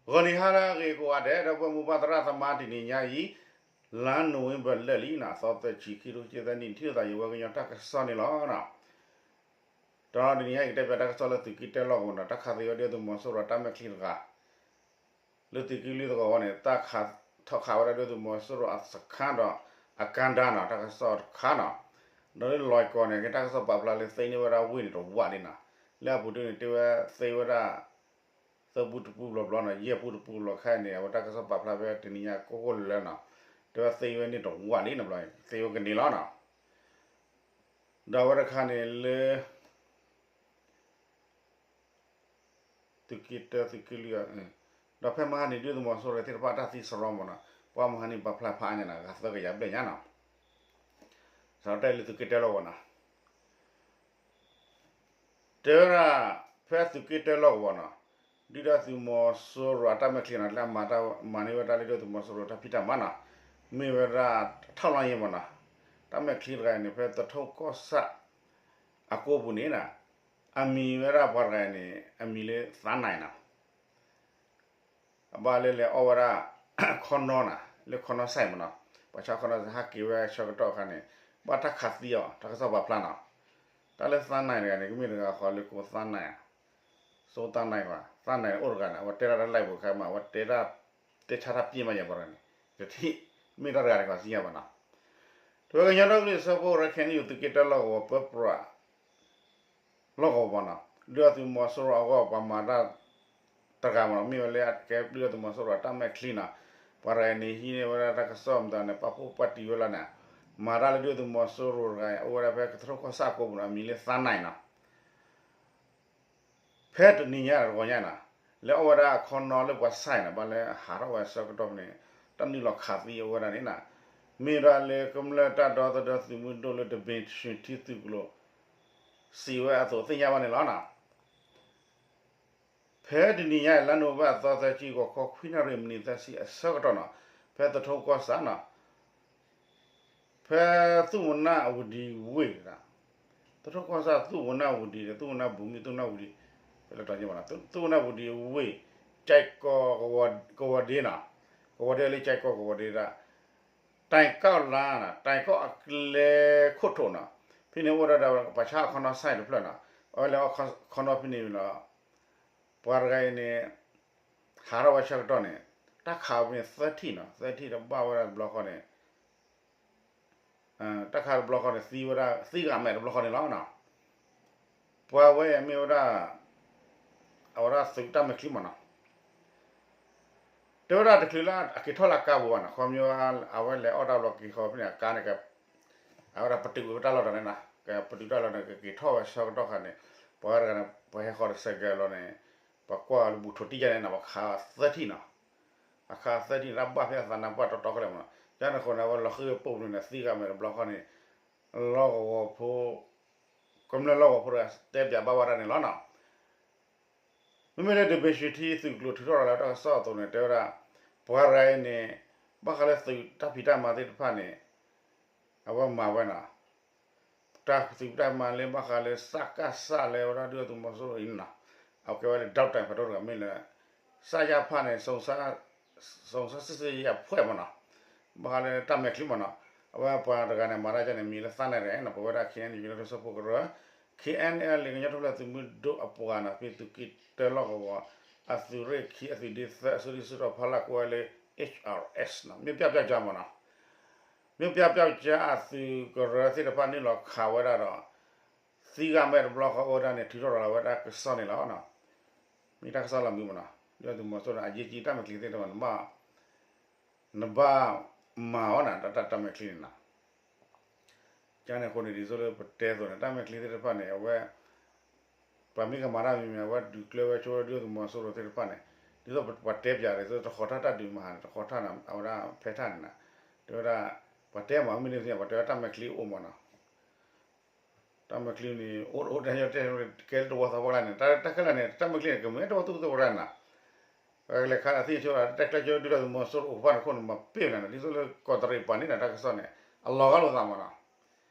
ဂီၤနံၤဟါလၢအဂ့ၤကိးဂၤဒဲး ဒီပုၢ်ဝဲၢ်မိၢ်ပၢ်သရၣ်သမါ တနံၤညါအံၤ လါနိၣ်ဝ့ဘၢၣ်လၢာ်လံနီၤ သီသၢဆံ ခံထိခံဆံသၢနံၣ် ထံၣ်လိာ်သးယဝဲကညီတၢ်ကစီၣ်န့ၣ်လီၤ. ဒီးတနံၤညါအံၤ ကတဲပၠးတၢ်ကစီၣ်လၢသုးက့တၢလီၢ်ကဝီၤနီၤ တၢ်ခးသံဝဲဒုၣ်ဒါသုးမီၤစိရိၤတၢ်မဲာ်ချံတဂၤ လၢသုးက့လွံၢ်သဝီန့ၣ် တၢ်ခးထီၣ်ခးဝဲဒၣ်ဒုၣ်ဒါသုးမီၤစိရိၤအစခန်းဒီး အကါဒါနီၤ တၢ်ကစီၣ်တခါနီၤ. ဒီးလၢလွဲၢ်ကီၢ်န့ၣ် ကဲတၢ်ကစီၣ်ပာ်ဖျါလၢသ့န့ၢ်ဝဲဒၣ်ဝ့ၢ်န့ၣ်တဝးလံနီၤ. လၢအပူၤဒုန့ၣ် တဲဝဲသ့ဝဲဒၣ် သၢပူတပူဘျီဘျီနီၤ ယဲၢ်ပူတပူလီၤခါန့ၣ် အဝဲတၢ်ကစီၣ်ပာ်ဖျါဖဲတနံၤညါကိးကိးလၢာ်လၢာ်နီၤ တဲဝဲသ့ဝဲန့ၣ်တဝးလံနီၤ ဘျီသ့ဝဲကန့ၢ်လီၤနီၤ. ဒီးအဝဲတခါန့ၣ်လၢ သုးက့တၢသုးက့လွံၢ် ဒီးဖဲမဟါန့ၣ် ဒုၣ်ဒါသုးမီၤစိရိၤသ့ၣ်တဖၣ်အတၢ်သံစရီမ့ၢ်နီၤ ပှၤမဟါန့ၣ်ပာ်ဖျါဖးအါညါနီၤ ဂၤသၢကယၤဘျဲၣ်ညါနီၤ. စးထီၣ်တဲလၢသုးက့တၢလီၢ်ကဝီၤနီၤ တဲဝဲဒၣ် ဖဲသုးက့တၢလီၢ်ကဝီၤနီၤ ဒုၣ်ဒါသုးမီၤစိရိၤအတၢ်မဲာ်ချံနီၤ လၢအမၤတၢ်မၤန့ၢ်ဝဲဒၣ်လၢဒုၣ်ဒါသုးမီၤစိရိၤတၢ်ဖံးတၢ်မၤနီၤ မ့ၢ်ဝဲဒၣ် ထောက်လှမ်းရေး မ့ၢ်နီၤ တၢ်မဲာ်ချံတဂၤန့ၣ် ဖဲသထူၣ်ကီၢ်ဆၣ် အကိပူၤန့ၣ်နီၤ အမံၤဝဲဒၣ်ပှၤတဂၤန့ၣ် အမံၤလၢသးနံၤနီၤ အဘၣ်လၢလဲၤအီၣ်ဝဲဒၣ် ခီနီနီၤ လၢခီနီ site မ့ၢ်နီၤ ပှၤဆါခီနီ ဟဲက့ၤဝဲဆၢကတီၢ်အခါန့ၣ် ဘၣ်တၢ်ခးသံအီၤ တၢ်ကစီၣ်ပာ်ဖျါနီၤ. တၢ်လၢသးနံၤတဂၤန့ၣ် ကမ့ၢ်တဂၤဃီလၢကိးသးနံၤ စိသးနံၤဘၣ် သးနံၤအိၣ်တဂၤန့ၣ် အဝဲတဲဒၣ်တၢ် live ပူၤခါမး အဝဲတဲဒၣ် တဲဆါတၢ်ပျ့ၤမးယၤပှၤတဂၤန့ၣ် တထံၣ် မ့ၢ်တၢ်တဂၤန့ၣ် ပှၤသ့ၣ်ညါဘၣ်နီၤ. တဝဲကညီဒီကလုာ်စၢဖှိၣ်ကရၢ ခဲအံၤ သုးက့တၢလီၢ်ကဝီၤ ပၢပြး လီၢ်ကဝီၤမ့ၢ်နီၤ ဒုၣ်ဒါသုးမီၤစိရိၤအဂီၢ် ပှၤမၤတၢ်တဂၤမ့ၢ်နီၤ မ့ၢ်ဝဲလၢအကဲဒုၣ်ဒါသုးမီၤစိရိၤအတၢ်မဲာ်ချံနီၤ ပှၤတဂၤအံၤန့ၣ် ဟံးန့ၢ်ဝဲဒၣ်တၢ်ကစီၣ်မတၤန့ၣ် ပာ်ဖှိၣ်ပာ်တံၢ်ဝဲလီၤန့ၣ် မၤတၢ်လၢဒုၣ်ဒါသုးမီၤစိရိၤတဂၤအံၤ အိၣ်ဝဲဒၣ်ဖဲသထူၣ်ကီၢ်ဆၣ်အကိပူၤနီၤ အမံၤလၢသးနံၤနီၤ ဖဲတနံၤညါတဂီၤညါနီၤ လဲၤအီၣ်ဝဲဒၣ်အခီနီလၢပှၤ site နီၤ ဘၣ်လၢဟးထီၣ်ဝဲဆၢကတီၢ်ဖဲန့ၣ် တၢ်နုာ်လီၤခးသံအဝဲဒၣ်န့ၣ်နီၤ မ့ၢ်ဝဲဒၣ်လၢကမျၢၢ်တၢ်ဒီသဒၢသုးမုၢ်ဒိၣ်လၢ တဘ့ၣ်ရွှ့ၣ်ထံသုးကျိၤ စံးဝဲအသိးသ့ၣ်ညါဘၣ်န့ၣ်လီၤနီၤ. ဖဲတနံၤညါအံၤ လါနိၣ်ဝ့ဘၢၣ်အသီသၢဆံ ဂီၤခီခွံနၣ်ရံၣ်မံးနံးသၢဆံအဆၢကတီၢ်နီၤ ဖဲသထူၣ်ကီၢ်ဆၣ်နီၤ ဖဲသုးဝနၢ်ဝတံၤဝ့ၢ် သထူၣ်ကီၢ်ဆၣ်သုးဝနၢ်ဝတံၤ သုးဝနၢ်ဘူမံၤ သုးဝနၢ်ဝတံၤ ဖဲလၢတီၤက့ဘၣ်နီၤ သုးဝနၢ်ဝတံၤဝ့ၢ် ကၠဲးကီၢ်ကဝီၤဒ့နီၤ ကဝီၤဒ့လၢကၠဲးကီၢ်ကဝီၤဒ့ဒၣ် တၢ်ကီၢ်လါနီၤ တၢ်ကီၢ်အကျဲခိၣ်ထိးနီၤ ဖဲန့ၣ်အိၣ်ဝဲဒၣ်ဒီးပှၤဆါခီနီ site တဖျၢၣ်နီၤ အဝဲလဲၤအီၣ်ခီနီဖဲန့ၣ်လီၤ ပှၤတဂၤအံၤန့ၣ် ဟးထီၣ်ဝဲဆၢကတီၢ်န့ၣ် တၢ်ခးဝဲန့ၣ်သၢထံၣ်နီၤ သၢထံၣ်ဒီးဘၣ်ဝဲဒၣ်တဘျီဃီန့ၣ် တၢ်ခးတဘျီဃီန့ၣ် သံဝဲဒၣ် သံဂၤမဲာ်တဘျီဃီန့ၣ်လီၤနီၤ. ပှၤဝဲအံၤမ့ၢ်ဝဲဒၣ် အဝဲဒၣ်သုးတၢ်မဲာ်ချံမ့ၢ်နီၤ. တဲဝဲဒၣ်တချုးလၢအက့ၤထီၣ်လၢအကါပူၤဘၣ်နီၤ ခီဖျိအဝဲလဲၤအီၣ်တၢ်ဘျီက့ၤဃီဖဲန့ၣ် အကါန့ၣ် အဝဲဒၣ်ပတုာ်ဝဲတၢ်လီၢ်တၢ်န့ၣ်နီၤ ကပတုာ်တၢ်လီၢ်န့ၣ် ကက့ၤထီၣ်ဝဲဆၢကတီၢ်ခါန့ၣ် ပှၤတဂၤန့ၣ် ပှၤဟဲဃီၤဒီးစဲးကဲးလီၤန့ၣ် ပှၤကွၢ်လၢဘူးထိးတံၢ်ယါန့ၣ်နီၤ ပှၤခးသၢထံၣ်နီၤ အခါသၢထံၣ်န့ၣ် တၢ်ဘၣ်ဖဲအသးနါပှၢ်တီတီခဲလၢာ်မ့ၢ်နီၤ ကန့ၣ်အဃိန့ၣ် အဝဲလီၤဃံၤပိာ်ပူၤန့ၣ် သံဂၤမဲာ်တဘျီဃီန့ၣ် လီၢ်ကဝီၤဖိ ကမျၢၢ်လီၢ်ကဝီၤဖိတဂၤတဲပၠးဘၣ်ဝဲဒၣ်န့ၣ်လီၤနီၤ. မ့မ့ၢ်လၢ ဒဘ့ၣ်ရွှ့ၣ်ထံ သုးကျိၤထုးထီၣ်လီၤလၢတၢ်ကစီၣ်အသိးန့ၣ် တဲဝဲဒၣ် ပှၤတဂၤအံၤန့ၣ် ဘၣ်ဃးလၢသုးတၢ်ဖံးတၢ်မၤသ့ၣ်တဖၣ်န့ၣ် အဝဲမၤဝဲနီၤ တၢ်သုးတၢ်မၤလၢဘၣ်ဃးလၢ စကစ လၢဝဲဒၣ်ဒုၣ်ဒါသုးမီၤစိရိၤအံၤန့ၣ်နီၤ အကဲဝဲလၢ ဒေါက်တိုင် ပဒိၣ်တဂၤမ့ၢ်လၢ စကဖ န့ၣ် စုံစမ်းစစ်ဆေးရေးအဖွဲ့ မ့ၢ်နီၤ ဘၣ်ဃးလၢတၢ်မဲာ်ချံမ့ၢ်နီၤ အဝဲပှၤတဂၤန့ၣ် မၤတၢ်ကန့ၣ် မံၤလၢသးနံၤတဂၤနီၤ ပဝဲဒၣ် ခ့ၣ်အဲၣ်ယူၣ် ကညီတၢ်ထူၣ်ဖျဲးသုးကရၢ ခ့ၣ်အဲၣ်ယူၣ် ကညီတၢ်ထူၣ်ဖျဲးသုးမုၢ်ဒိၣ်အပှၤနီၤ ဖဲသုးက့တၢလီၢ်ကဝီၤ အသုးရ့ၣ်ခံ အသုးဒ့သၢ အစုဒုၣ်စုတီၤဖီလာ်ကိးဝဲလၢ HRS နီၤ မြို့ပြပျောက်ကျား မ့ၢ်နီၤ မြို့ပြပျောက်ကျား အသုးကရၢသ့ၣ်တဖၣ်နုာ်လီၤခးဝဲဒၣ်ဒီး သံဂၤမဲာ်တဘျီဃီအိၣ်ဝဲဒၣ်န့ၣ် ထုးထီၣ်ရၤလီၤဝဲဒၣ်ကစီၣ်န့ၣ်လီၤ. မ့ၢ်တၢ်ကစီၣ်လီၤမုာ်မ့ၢ်နီၤ ဒုၣ်ဒါသုးမီၤစိရိၤန့ၣ် အရေးကြီးတၢ်မဲာ်ချံသ့ၣ်တဖၣ်န့ၣ် နဘၣ် နဘၣ်မၤအီၤနီၤ တၢ်တၢ်မဲာ်ချံန့ၣ်နီၤ ကန့ၣ်အဃိန့ၣ် ဒ်သိးလၢပတဲအသိးန့ၣ် တၢ်မဲာ်ချံသ့ၣ်တဖၣ်န့ၣ် အဝဲ ပှၤမ့ၢ်ကမၤတၢ်မံၤမံၤ အဝဲဒုးကျဲဝဲဆိဝဲဒၣ်ဒုၣ်ဒါသုးမီၤစိရိၤသ့ၣ်တဖၣ်န့ၣ် ဒ်သိးပှၤတဲပၠးဒ်သိးတဃီၤထၣ်တၢ်ဒုးမၤဟးန့ၣ် တဃီၤထၣ်န့ၣ် အဝဲဒၣ်ဖဲထၣ်န့ၣ်နီၤ တဲဝဲဒၣ် ပှၤတဲမးမ့ၢ်န့ၣ်သ့ၣ် ပှၤတဲဝဲတၢ်မဲာ်ချံအိၣ်မးနီၤ တၢ်မဲာ်ချံန့ၣ် အိၣ်အိၣ်တၢ်ယီၤတဲ ကဲလၢတဝီသီပှၢ်ကျါန့ၣ် တၢ်ခဲလၢာ်န့ၣ် တၢ်မဲာ်ချံန့ၣ် ကမ့ၢ်တဝီသူၣ်ပှၢ်ကျါန့ၣ်နီၤ ပှၤကလဲၤခါအသ့ၣ်ဆိ တၢ်ကျဲကၠိဒုၣ်ဒါသုးမီၤစိရိၤအိၣ်ဖီၣ်န့ၣ်အဃိန့ၣ် မၤပ့ၢ်နၤန့ၣ် ဒ်သိးလၢကီးတရံးပှၤန့ၣ်နီၤ တၢ်ကစီၣ်န့ၣ် အလီၤဂာ်လိာ်သးမးနီၤ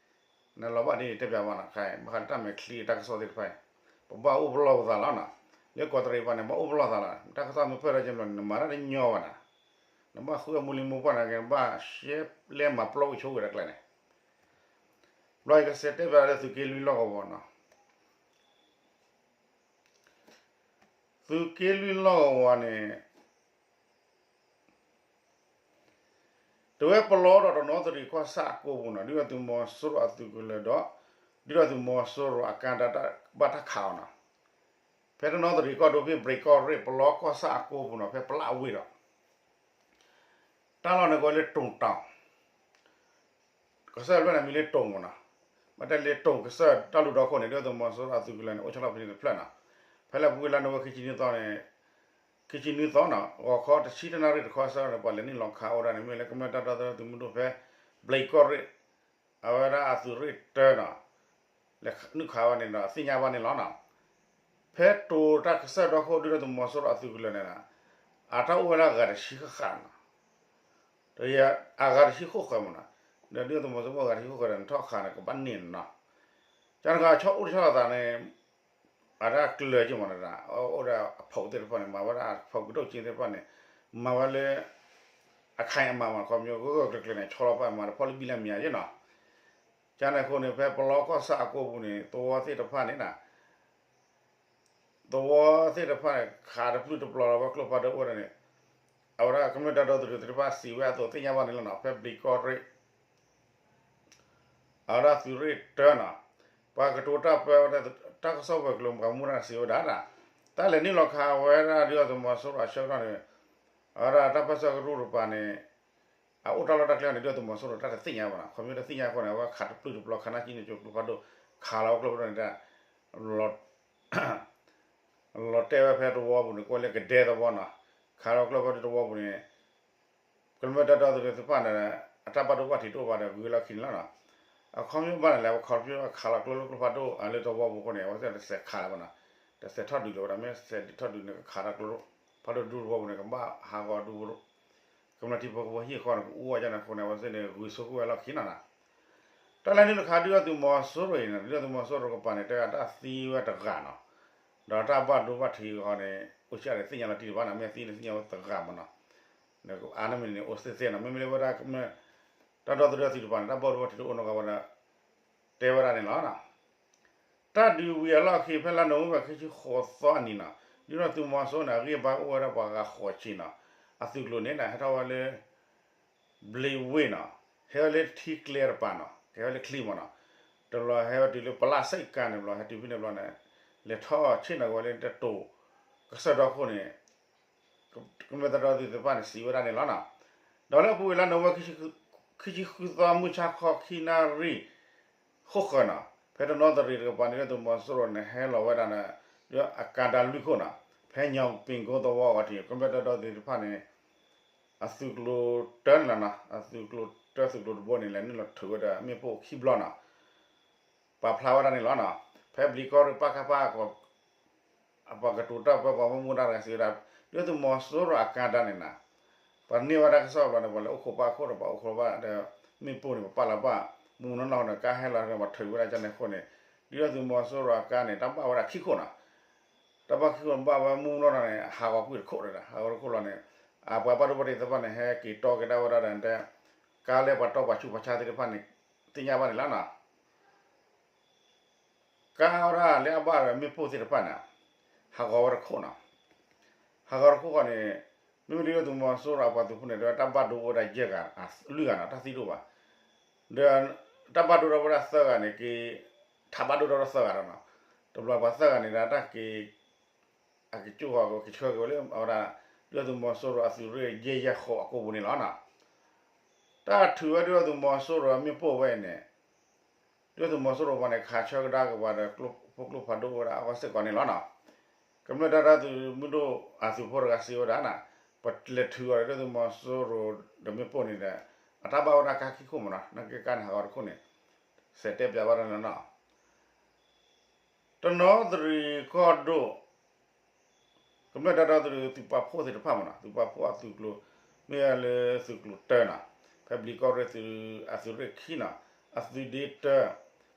နလီၤဘၣ်ဒ်န့ၣ်တဲပၠးဘၣ်နီၤ ခဲအံၤ ဘၣ်ဃးလၢတၢ်မဲာ်ချံတၢ်ကစီၣ်သ့ၣ်တဖၣ်အံၤ ပဘၣ်အိၣ်ပလီၢ်ပသးလီၤနီၤ လၢကီးတရံးပၤန့ၣ် ဘၣ်အိၣ်ပလီၢ်သးလီၤ. တၢ်ကစီၣ်မ့ၢ်ပၢၢ်ထီၣ်ကဲဘျီန့ၣ် နမၤတၢ်တညီဘၣ်နၤ, နဘၣ်ဃုအမိၢ်လံၤမိၢ်ပှၢ်န့ၣ်က့ၤ နဘၣ်ရှဲလဲမၤပျီဝံၤဆိဝံၤတၢ်ကျဲန့ၣ်, ဘျီယကစဲးတဲဘၣ်လၢသုးက့လွံၢ်လီၢ်ကဝီၤနီၤ, သုးက့လွံၢ်လီၢ်ကဝီၤန့ၣ် တဝဲပလီၢ်ဒီးတနီသရံၣ်ကီၢ်ဆၣ်အကိပူၤနီၤ, ဒုၣ်ဒါသုးမီၤစိရိၤအသုးကလၢၤဒီး ဒုၣ်ဒါသုးမီၤစိရိၤအကါဒၣ်ဘၣ်တၢ်ခးအီၤနီၤ, ဖဲတနီသရံၣ်ကီၢ်ဒိၣ်ဖဲဘျံးကီၢ်ရ့ၣ် ပလီၢ်ကီၢ်ဆၣ်အကိပူၤနီၤ, ဖဲပလၢ်အဝ့ၢ်ဒီး တၢ်လီၢ်န့ၣ်ကီးလၢတိၣ်တၢ် ကစၢၢ်ဖျၢၣ်န့ၣ်မံၤလၢတိၣ်မနီၤ, ဘၣ်တဲလၢတိၣ်ကစၢၢ်တၢ်လူၢ်ဒီခိၣ်န့ၣ် ဒုၣ်ဒါသုးမီၤစိရိၤအသုးကလၢၤန့ၣ် အိၣ်ဆီလီၤဖဲန့ၣ်တဖျၢၣ်နီၤ, ဖဲလၢပူၤကွံာ်လါနိၣ်ဝ့ဘၢၣ်ခံဆံနွံသီန့ၣ်, ခံဆံနွံသီနီၤ ဂီၤခီတဆံတနၣ်ရံၣ်တခီစၢ်န့ၣ် ပှၤလဲၤနုာ်လီၤခးဝဲဒၣ်န့ၣ် မ့ၢ်လၢကမျၢၢ်တၢ်ဒီသဒၢသုးမုၢ်ဒိၣ်ဖဲ ဘျံးကီၢ်ရ့ၣ် အဝဲဒၣ်အသုးရ့ၣ်တၢနီၤ, လဲၤနုာ်ခးဝဲန့ၣ်ဒီးသ့ၣ်ညါဘၣ်န့ၣ်လီၤနီၤ, ဖဲတိၣ်တၢ်ကစၢၢ်ဒီခိၣ် ဒုၣ်ဒါသုးမီၤစိရိၤအသုးကလၢၤန့ၣ်နီၤ, အတၢ်အိၣ်ဝဲဒၣ်ဂၤတဆံဃၣ်ဃၣ်နီၤ အဂၤတဆံဃိၣ်ဃၢၤမနီၤ, ဒီးဒုၣ်ဒါသုးမီၤစိရိၤအိၣ်ဂၤတဆံဃိၣ်ဃၢၤဒီး နထီၣ်ခးန့ၣ် ကဘၣ်န့ၢ်နီၤ, ကန့ၣ်ခါဆီအိၣ်တဆီလိာ်သးန့ၣ်, အတၢ်ကျၢၤက့မနီၤ, အိၣ်ဒီးအဖီၣ်သ့ၣ်တဖၣ်န့ၣ် မၤဝဲဒၣ်အဖီၣ်ကဒိၣ်က့သ့ၣ်တဖၣ်န့ၣ်, မၤဝဲလၢ အခဲအံၤအမၤမနီၤ ခီပညီဂၢၢ်ဂၢၢ်ကျၢၤကျၢၤန့ၣ် ဆီလီၤပာ်မၤတဖီၣ်လၢဘံၣ်လၢမံၤယဲနီၤ, ကန့ၣ်အဃိန့ၣ် ဖဲပလီၢ်ကီၢ်ဆၣ်အကိပူၤန့ၣ် သဝီသ့ၣ်တဖၣ်န့ၣ် သဝီသ့ၣ်တဖၣ်န့ၣ် ခးတပျုၢ်တပျီၤလီၤဝဲကျိဖးဒိၣ်အိၣ်ဝဲဒၣ်န့ၣ်, အဝဲဒၣ်ကမျၢၢ်တၢ်ဒီသဒၢသ့ၣ်တဖၣ်စံးဝဲအသိးသ့ၣ်ညါဘၣ်န့ၣ်လီၤနီၤ, ဖဲဘျံးကီၢ်ရ့ၣ် အဝဲဒၣ်သုးရ့ၣ်တၢနီၤ, ပှၤကတိၤတၢ်ပၢဝဲဒၣ်တၢ်ကစီၣ်ဝဲၤကျိၤပှၤမူဒါစံးဝဲဒၣ်, တၢ်လဲၤနုာ်လီၤခးဝဲဒၣ်ဒုၣ်ဒါသုးမီၤစိရိၤအဆၢကတီၢ်န့ၣ်, အဝဲဒၣ်တၢ်ပၢဆှၢကရူၢ်တကပၤန့ၣ် အအိၣ်တၢ်လီၢ်တၢ်ကျဲန့ၣ် ဒုၣ်ဒါသုးမီၤစိရိၤတၢ်တသ့ၣ်ညါဘၣ်နီၤ, ခီဖျိတသ့ၣ်ညါအဃိန့ၣ် အဝဲခးတပျုၢ်တပျီၤ ခးနၢ်ကံန့ၣ်ကၠိကျိဖးဒိၣ်, ခးလီၤဝဲကျိဖးဒိၣ်န့ၣ် လီၤတဲာ်ဝဲဖဲသဝီပူၤန့ၣ် ကွဲးလၢကဒဲသဝီနီၤ, ခးလီၤကျိဖးဒိၣ်သဝီပူၤန့ၣ် ကမျၢၢ်တၢ်ဒီသဒၢသ့ၣ်တဖၣ်န့ၣ် အတၢ်ဘၣ်ဒိဘၣ်ထံးတအိၣ်ဘၣ်ဒီးဂုၤလီၢ်ခံန့ၣ်လီၤနီၤ, အခီပညီဘၣ်န့ၣ်လဲၣ် ပခီဖျိခးလီၤကျိလၢကျိဖးဒိၣ်လၢသဝီပူၤအဃိန့ၣ် အဝဲသ့ၣ်တစဲးခးလၢၤဘၣ်နီၤ, တစဲးထီၣ်ဒုးလၢၤဝဲဒၣ် မ့ၢ်စဲးဒုးထီၣ်ဒုးန့ၣ် ကခးတၢ်ကျိဖးဒိၣ်ဒူသဝီပူၤန့ၣ် ကဘၣ်ဟးဂီၤဒူ ကမျၢၢ်ထံဖိကီၢ်ဖိဟံၣ်ဃီန့ၣ် ကအူအီၣ်ကန့ၣ်အဃိန့ၣ် အဝဲသ့ၣ်န့ၣ် ဂုၤဆိကမိၣ်ဝဲလီၢ်ခံနီၤနီၤ, တၢ်လဲၤနုာ်လီၤခးဒုၣ်ဒါသုးမီၤစိရိၤအံၤန့ၣ် ဒုၣ်ဒါသုးမီၤစိရိၤကပၤန့ၣ် တဲအတၢ်သံဝဲတဂၤနီၤ, ဒီးတၢ်ဘၣ်ဒိဘၣ်ထံးဃီန့ၣ် အိၣ်ဆံးအါန့ၣ် သ့ၣ်ညါလီၤတံၢ်တဘၣ်နီၤ, မ့ၢ်အသံန့ၣ်သ့ၣ်ညါဝဲတဂၤမနီၤ, အါန့ၢ်မ့ၢ်န့ၣ် အိၣ်သ့ၣ်သ့ၣ်နီၤ, မ့မ့ၢ်လၢဝဲဒၣ်ကမျၢၢ် တၢ်ဒီသဒၢသုးတပၤန့ၣ် တၢ်ဘၣ်ဒိဘၣ်ထံးတအိၣ်နီတဂၤဘၣ်ဒီး တဲဝဲဒၣ်န့ၣ်လီၤ. တၢ်ဒုးဝံၤအလီၢ်ခံ ဖဲလါနိၣ်ဝ့ဘၢၣ်ခံဆံဃိးသီအနံၤနီၤ, ဒုၣ်ဒါသုးမီၤစိန့ၣ် အဂံၢ်အဘါအိၣ်ဝဲဒၣ်ပှၤဂၤဃိးဆံနီၤ, အသုးကျိၤန့ၣ် ဟဲထီၣ်ဝဲလၢ ဘျံးဝ့ၢ်နီၤ, ဟဲဝဲလၢထံကျဲတပၤနီၤ, ကဟဲဝဲလၢချံမနီၤ, တဘျီဟဲဝဲတုၤလၢပလၢ်စဲးကါန့ၣ်ဘျီ ဟဲတုၤဖဲန့ၣ်ဘျီန့ၣ် လဲၤထီၣ်ဆ့ၣ်နီၤက့ၤဝဲလၢတတိၤကစၢၢ်ဒီခိၣ်န့ၣ် ကမျၢၢ်တၢ်ဒီသဒၢသ့ၣ်တဖၣ်န့ၣ် စံးဝဲဒၣ်န့ၣ်လီၤနီၤ. ဒီးလၢအပူၤကွံာ်လါနိၣ်ဝ့ဘၢၣ် ခံဆံဃုသီ မုၢ်ဆါခီ ခံနၣ်ရံၣ် ဃိၣ်ဃၢၤနီၤ, ဖဲတနီသရံၣ်တကပၤန့ၣ် ဒုၣ်ဒါသုးမီၤစိရိၤန့ၣ် ဟဲလီၤဝဲဒၣ်ဒီး အကါဒါလွံၢ်ခိၣ်နီၤ, ဖဲညီပ့ၤကိသဝီအဂီၢ်ထံး ကမျၢၢ်တၢ်ဒီသဒၢသ့ၣ်တဖၣ်န့ၣ် အသုးကျိၤတၢန့ၣ်လီၤနီၤ, အသုးကျိၤတၢသုးကျိၤတဘိန့ၣ် လဲၤနုာ်လီၤထုးဝဲဒီးမ့ၣ်ပိၢ်ခံဘျီနီၤ ပာ်ဖျါဝဲဒၣ်န့ၣ်လီၤနီၤ. ဖဲဘျံးကီၢ်ရ့ၣ်ပၣ်ကၣ်ပၣ် ပှၤကတိၤတၢ်ပၢ ပှၤမူဒါတဂၤစံးဝဲဒၣ် ဒုၣ်ဒါသုးမီၤစိရိၤအကါဒါန့ၣ်နီၤ, ပှၤန့ၢ်ဝဲဒၣ်ကစီၣ်ဘျီန့ၣ် ပှၤလဲၤအိၣ်ခိးပၣ်ခိၣ်ဒီး ပှၤအိၣ်ခိးဘၣ်ဒီး မ့ၣ်ပိၢ်န့ၣ် ပပာ်လီၤဘၣ် မူနီၢ်နီၢ်န့ၣ် ကါဟဲလီၤဒီး ပှၤထုးဝဲဒၣ်ကန့ၣ်အဃိန့ၣ် ဒုၣ်ဒါသုးမီၤစိရိၤအကါန့ၣ် တၢ်ဘၣ်ဝဲဒၣ်ခံခိၣ်နီၤ. တၢ်ဘၣ်ခံခိၣ်န့ၣ် ဘၣ်ဝဲမူနီၢ်နီၢ်န့ၣ် ဟးဂီၤကွံာ်တခိၣ်ဒီး ဟးဂီၤတခိၣ်လီၤန့ၣ် အပှၤဘၣ်ဒိဘၣ်ထံးသ့ၣ်တဖၣ်န့ၣ် ဟဲက့ၤတီက့ၤဒၣ်ဝဲဒၣ်ဒီး ကါလၢပှၤတီပှၤဆူးပှၤဆါသ့ၣ်တဖၣ်န့ၣ် သ့ၣ်ညါဘၣ်န့ၣ်လီၤနီၤ. ကါဝဲဒၣ်လၢအဘၣ်ဒီးမ့ၣ်ပိၢ်သ့ၣ်တဖၣ်န့ၣ် ဟးဂီၤဝဲတခိၣ်နီၤ. ဟးဂီၤတခိၣ်ဃီန့ၣ် မ့မ့ၢ်ဒုၣ်ဒါသုးမီၤစိရိၤအပှၤသုးဖိန့ၣ် ဒီးတၢ်ဘၣ်ဒိဝဲဒၣ်ယဲၢ်ဂၤ လွံၢ်ဂၤနီၤ တၢ်သံတအိၣ်ဘၣ်. ဒီး တၢ်ဘၣ်ဒိထီၣ်ဝဲဒၣ်သၢဂၤန့ၣ် က့ၤ ထးဘၣ်ဒိထီၣ်ဝဲဒၣ်သၢဂၤဒီးနီၤ. တဘျီပှၤသၢဂၤန့ၣ်ဒီး တၢ်က့ၤ အကကၠိၣ်ဃီကဆှၢက့ၤဝဲလၢ အဝဲဒၣ် ဒုၣ်ဒါသုးမီၤစိရိၤအသုးရ့ၣ်ယဲၢ်ယဲၢ်ဃိးအကိာ်ပူၤန့ၣ်လီၤနီၤ. တၢ်ထုးဝဲဒုၣ်ဒါသုးမီၤစိရိၤမ့ၣ်ပိၢ်ဝဲအံၤန့ၣ် ဒုၣ်ဒါသုးမီၤစိရိၤပှၤန့ၣ် ခးဆၢကဒါက့ၤပှၤဒီး ဖိကျိဖးဒိၣ်ဝဲဒၣ်အဂီၢ်စ့ၢ်ကီးန့ၣ်လီၤနီၤ. ကမျၢၢ်တၢ်ဒီသဒၢသုးမုၢ်ဒိၣ်အသုးဖိတဂၤစံးဝဲဒၣ်နီၤ ပလဲၤထုးအီၤဒီးဒုၣ်ဒါသုးမီၤစိရိၤဒီးမ့ၣ်ပိၢ်န့ၣ်ဒီး အတၢ်ဘၣ်ဝဲဒၣ်ကါခံခိၣ်မနီၤ နာ်က့ကါန့ၣ်ဟးဂီၤတခိၣ်န့ၣ် စဲးတဲပၠးဘၣ်ဒၣ်န့ၣ်လီၤနီၤ. တနီသရံၣ်ကီၢ်ဒိၣ် ကမျၢၢ်တၢ်ဒီသဒၢသုးပာ်ဖှိၣ်သ့ၣ်တဖၣ်မနီၤ သုးပာ်ဖှိၣ်အသုးကျိၤ မ့ၢ်လၢသုးကျိၤတၢနီၤ ဖဲဘျံးကီၢ်ရ့ၣ်သုးအသုးရ့ၣ်ခံနီၤ အသုးဒ့တၢ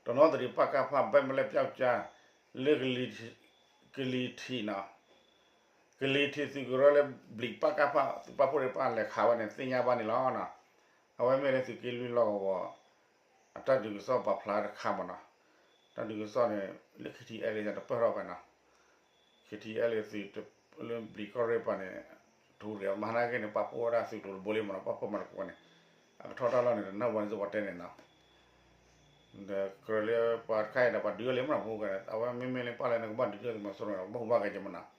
တနီသရံၣ်ပၣ်ကၣ်ဖၣ် ဘဲမလဲၣ်ပျီကၠါ လၢကလံၤထံးနီၤ ကလံၤထံးသုးကရၢလၢဘျံးပၣ်ကၣ်ဖၣ် သုးပာ်ဖှိၣ်သ့ၣ်တဖၣ်လဲၤခးဝဲန့ၣ် သ့ၣ်ညါဘၣ်န့ၣ်လီၤနီၤ. အဝဲမ့ၢ်လၢသုးက့လွံၢ်လီၢ်ကဝီၤ အတၢ်ဒုးကစီၣ်ပာ်ဖျါတခါမ့ၢ်နီၤ. တၢ်ဒုးကစီၣ်န့ၣ် လၢ K T L A တပၢၢ်ထီၣ်ဖဲနီၤ. K T L A သုးလၢဘျံးကီၢ်ရ့ၣ်ပၤန့ၣ် ထူရံၣ်မၤနၢ်က့န့ၣ် ပာ်ဖှိၣ်ဝဲဒၣ်သုးကျိၤတဘိလံမ့ၢ်နီၤ, ပာ်ဖှိၣ်မၤတကိးန့ၣ် အကထီၣ်တၢ်လီၢ်န့ၣ် တနၢ်ပှၤန့ၣ် သုပှၤတဲန့ၣ်နီၤ. ဒီးကြၢးလၢပှၤတခါအံၤဒီး ပှၤဒုးအီၤလံမ့ၢ်နီၤ, ပှၤ အဝဲမ့မ့ၢ်လၢပာ်လၢနကဘၣ်ဒုးဒ်သုးမီၤစိရိၤန့ၣ် ပဘၣ်ဟူဘၣ်ဂဲၤက့ၤမ့ၢ်နီၤ.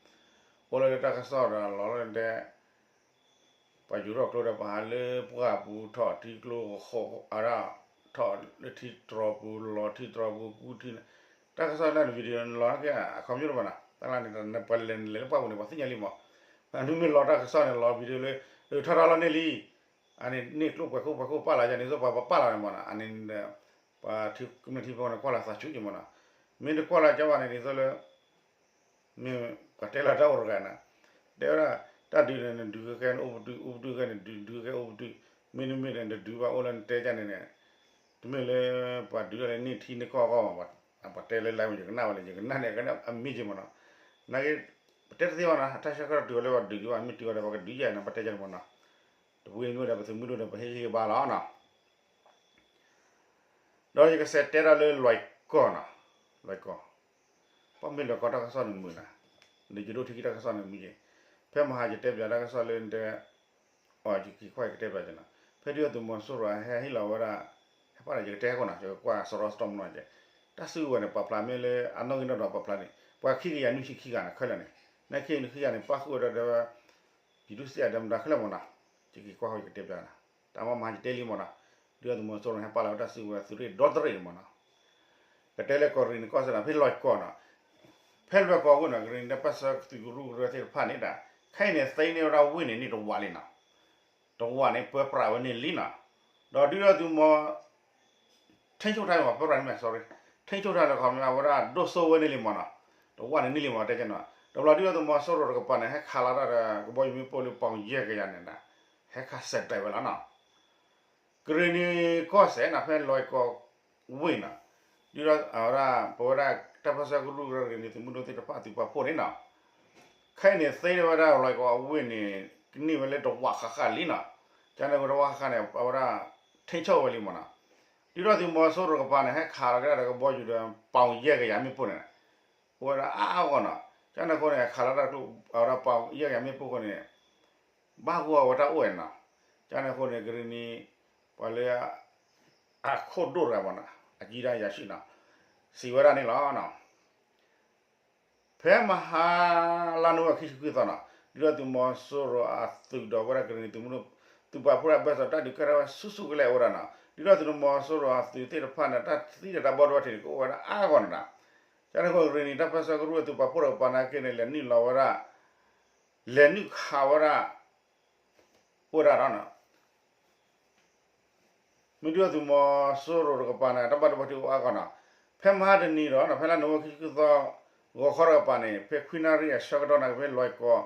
အိၣ်လၢတၢ်ကစီၣ်ဒီးလီၤလၢတဲ ပှၤယူၤထီၣ်ကျိဒီး ပှၤဟးလၢပှၢ်ပူၤထီၣ်ထံကျိဃီအရၣ် ထီၣ်လၢထံတြီၤပူၤ လီၤထံတြီၤပူၤကူထံန့ၣ် တၢ်ကစီၣ်လၢန video န့ၣ်လီၤက့ၤအခီပညီတဘၣ်နီၤ. တၢ်လၢန့ၣ် ပှၤလဲၤလဲၤလၢပှၢ်ပူၤန့ၣ် ပှၤသ့ၣ်ညါလံမ့ၢ်. အနုမ့ၢ်လီၤတၢ်ကစီၣ်န့ၣ် လီၤ video လၢ ထီၣ်တၢ်လီၢ်န့ၢ်လံ အန့ၣ်န့ၢ်ကျိပှဲၤခိၣ်ပှဲၤခိၣ်ပာ်လီၤယၤန့ၣ် သိးပှၤပာ်လီၤန့ၣ်မ့ၢ်နီၤ. အန့ၣ်ဒီး ပှၤထံကမျၢၢ်ထံဖိန့ၣ် ကွၢ်လီၤသးဆူၣ်က့ၤမ့ၢ်နီၤ. မ့ၢ်တကွၢ်လီၤကၠီဘၣ်န့ၣ် ဒ်သိးလၢ မ့ၢ်ပှၤတဲလီၤတၢ်အိၣ်တဂၤနီၤ. တဲဝဲဒၣ် တၢ်ဒုးန့ၣ် နဒုးကဲန့ၣ်အိၣ်ပတုာ် အိၣ်ပတုာ်ကဲန့ၣ် ဒုးဒုးကဲအိၣ်ပတုာ် မ့တမ့ၢ်န့ၣ် နဒုးဘၣ်အိၣ်လၢနတဲကၢ်န့ၣ်န့ၣ် တမ့ၢ်လၢပှၤဒုးတၢ်လၢန့ၢ်ထံန့ၢ်ကီၢ်အဂီၢ်ဘၣ်. ပှၤတဲလၢ live မ့ၢ်ယကနၣ်ဝဲလၢ ယကနၣ်န့ၣ် အမ့ၢ်က့မ့ၢ်နီၤ. နာ်က့ ပတဲတသ့ဘၣ်နီၤ, တၢ်ဆၢကတီၢ်တုၤဝဲလၢပှၤဒုးက့ၤဘၣ် မ့ၢ်တုၤဝဲဒီး ပှၤကဒုးယၤန့ၣ် ပတဲကၢ်န့ၣ်မ့ၢ်နီၤ. တပူၤအံၤမ့ၢ်ဒီး ပသုးမုၢ်ဒိၣ်ဒီး ပဟ့ၣ်ဂံၢ်ဘါလီၤနီၤ. ဒီးယကစးတဲတၢ်လၢလွဲၢ်ကီၢ်နီၤ, လွဲၢ်ကီၢ်, ပှၤမ့ၢ်လွဲၢ်ကီၢ်တၢ်ကစီၣ်န့ၣ်မုာ်နီၤ, ဒီးယဒိၣ်ထံခံတၢ်ကစီၣ်န့ၣ်မုာ်က့ၤ, ဖဲမဟါယတဲပၠးတၢ်ကစီၣ်လၢတဲ, အီၤယက့ၤကွၢ်ယကတဲပၠးက့ၤနီၤ, ဖဲဒုၣ်ဒါသုးမီၤစိရိၤဟဲဟ့ၣ်လီၤဝဲဒၣ်, ဟဲပာ်ဒီးယကတဲဟဲခိၣ်နီၤ, ယကကွၢ်စရီစတီၣ်မနီၤက့ၤ, တၢ်စုကဝဲၤန့ၣ် ပာ်ဖျါမ့ၢ်လၢအနီၣ်ဂံၢ်နီၣ်ဒွးပာ်ဖျါန့ၣ် ပှၤခံကယၤနွံဆံခံဂၤန့ၣ်ခဲလၢာ်န့ၣ်, နာ်က့နွံဆံခံဂၤန့ၣ် ပၣ်ဃုာ်ဝဲဒၣ်ဒီး ပြည်သူ့စစ် အဒဲမတၤခဲလၢာ်မနီၤ, ယက့ၤကွၢ်ဃီယကတဲပၠးနီၤ, တၢ်မ့ၢ်မဟါယတဲလံမနီၤ, ဒုၣ်ဒါသုးမီၤစိရိၤန့ၣ် ဟဲပာ်လီၤဝဲတၢ်စုကဝဲၤသုးရ့ၣ်ဒီတရ့ၣ်န့ၣ်မနီၤ, ကတဲလၢကီၢ်ရ့ၣ်န့ၣ်ကီၢ်စဲၣ်နီၤ, ဖဲလွဲၢ်ကီၢ်နီၤ, ဖဲလွဲၢ်ကီၢ်ဝ့ၢ်နီၤ, ကရ့ၣ်နံၤတၢ်ပၢၢ်ဆၢသုးကရူၢ်ကရၢသ့ၣ်တဖၣ်န့ၣ်ဒၣ်, ခဲအံၤန့ၣ် သ့န့ၢ်ဝဲဒၣ်ဝ့ၢ်န့ၣ်န့ၢ်တဝးလံနီၤ, တဝးန့ၣ်ပၢပြးဝဲန့ၣ်လံနီၤ, ဒီးဒုၣ်ဒါသုးမီၤ ထိန်းချုပ်ထားမး ပၢပြးန့ၣ်မး sorry, ထိန်းချုပ်ထားလၢခီမ့ၢ်အဝဲဒၣ်ဒိၣ်စိဝဲန့ၣ်လံမနီၤ, တဝးန့ၣ်န့ၢ်လံမးတဲကနီၤ, တဘျီဒုၣ်ဒါသုးမီၤစိရိၤတကပၤန့ၣ် ဟဲခးလီၤတၢ်ဒီး ကဘီယူၤမ့ၣ်ပိၢ်လၢ ပေါင်ယဲၢ်ကယၤန့ၣ်ဒၣ်, ဟဲခးစဲးတဲာ်ဝဲလီၤနီၤ, ကရ့ၣ်နံၤကီၢ်စဲၣ်နီၤ ဖဲလွဲၢ်ကီၢ်ဝ့ၢ်နီၤ, ဒုၣ်ဒါအဝဲဒၣ် ပဝဲဒၣ်တၢ်ပၢၢ်ဆၢကရူၢ်ကရၢကရ့ၣ်နံၤသုးမုၢ်ဒိၣ်သ့ၣ်တဖၣ်သုးပာ်ဖှိၣ်န့ၣ်နီၤ, ခဲအံၤန့ၣ် သ့န့ၢ်ဝဲဒၣ်လွဲၢ်ကီၢ်အဝ့ၢ်န့ၣ် ကန့ၢ်ဝဲလၢတဝးဃၣ်ဃၣ်လံနီၤ, ကန့ၣ်ဝဲတဝးဃၣ်ဃၣ်န့ၣ် အဝဲဒၣ် ထိန်းချုပ်ဝဲလံမနီၤ, ဒုၣ်ဒါသုးမီၤစိရိၤတကပၤန့ၣ် ဟဲခးလီၤကဒါဒီးကဘီယူၤဒီး ပေါင်ယဲၢ်ကယၤမ့ၣ်ပိၢ်န့ၣ်, အိၣ်ဝဲဒၣ်အါအါဂီၢ်နီၤ, ကန့ၣ်အဃိန့ၣ် ခးလီၤတၢ်ကျိ အဝဲဒၣ် ပေါင်ယဲၢ်ကယၤမ့ၣ်ပိၢ်အဃိန့ၣ် ဘၣ်ဂီၢ်ဝဲတၢ်အိၣ်ဝဲနီၤ, ကန့ၣ်အဃိန့ၣ် ကရ့ၣ်နံၤ ပှၤလၢ အခိၣ်ဒိၣ်တဂၤမနီၤ အကြီးတန်းအရာရှိနီၤ စံးဝဲဒၣ်န့ၣ်လီၤ. ဖဲမဟါ လါနိၣ်ဝ့ဘၢၣ်ခံဆံခွံသီနီၤ, ဒုၣ်ဒါသုးမီၤစိရိၤအသုးဒီးဝဲဒၣ်ကရ့ၣ်နံၤသုးမုၢ်ဒိၣ် သုးပာ်ဖှိၣ်တၢ်ဘၢၣ်စၢၤတၢ်ဒုးကဲထီၣ်ဝဲဆူၣ်ဆူၣ်ကလဲာ်အိၣ်ဝဲဒၣ်နီၤ, ဒုၣ်ဒါသုးမီၤစိရိၤအသုးသ့ၣ်တဖၣ်န့ၣ် တၢ်သံဒီးတၢ်ဘီၣ်ဒိဘၣ်ထံးန့ၣ် ကအိၣ်ဝဲဒၣ်အါဂီၢ်န့ၣ်နီၤ, ကန့ၣ်အဃိကရ့ၣ်နံၤတၢ်ပၢၢ်ဆၢကရူၢ်သုးပာ်ဖှိၣ်တကပၤနာ်က့န့ၣ် လဲၤနုာ်လီၤဝဲဒၣ် လဲၤနုာ်ခးဝဲဒၣ် အိၣ်ဝဲဒၣ်ဒီး မ့ၢ်ဒုၣ်ဒါသုးမီၤစိရိၤတကပၤန့ၣ် တၢ်ဘၣ်ဒိဘၣ်ထံးအိၣ်အါဂီၢ်နီၤ, ဖဲမဟါတနံၤဒီးနီၤ ဖဲလါနိၣ်ဝ့ဘၢၣ်ခံဆံခွံသီ ဂီၤခီတကပၤန့ၣ် ဖဲခွံနၣ်ရံၣ်အဆၢကတီၢ်န့ၣ် ဖဲလွဲၢ်ကီၢ်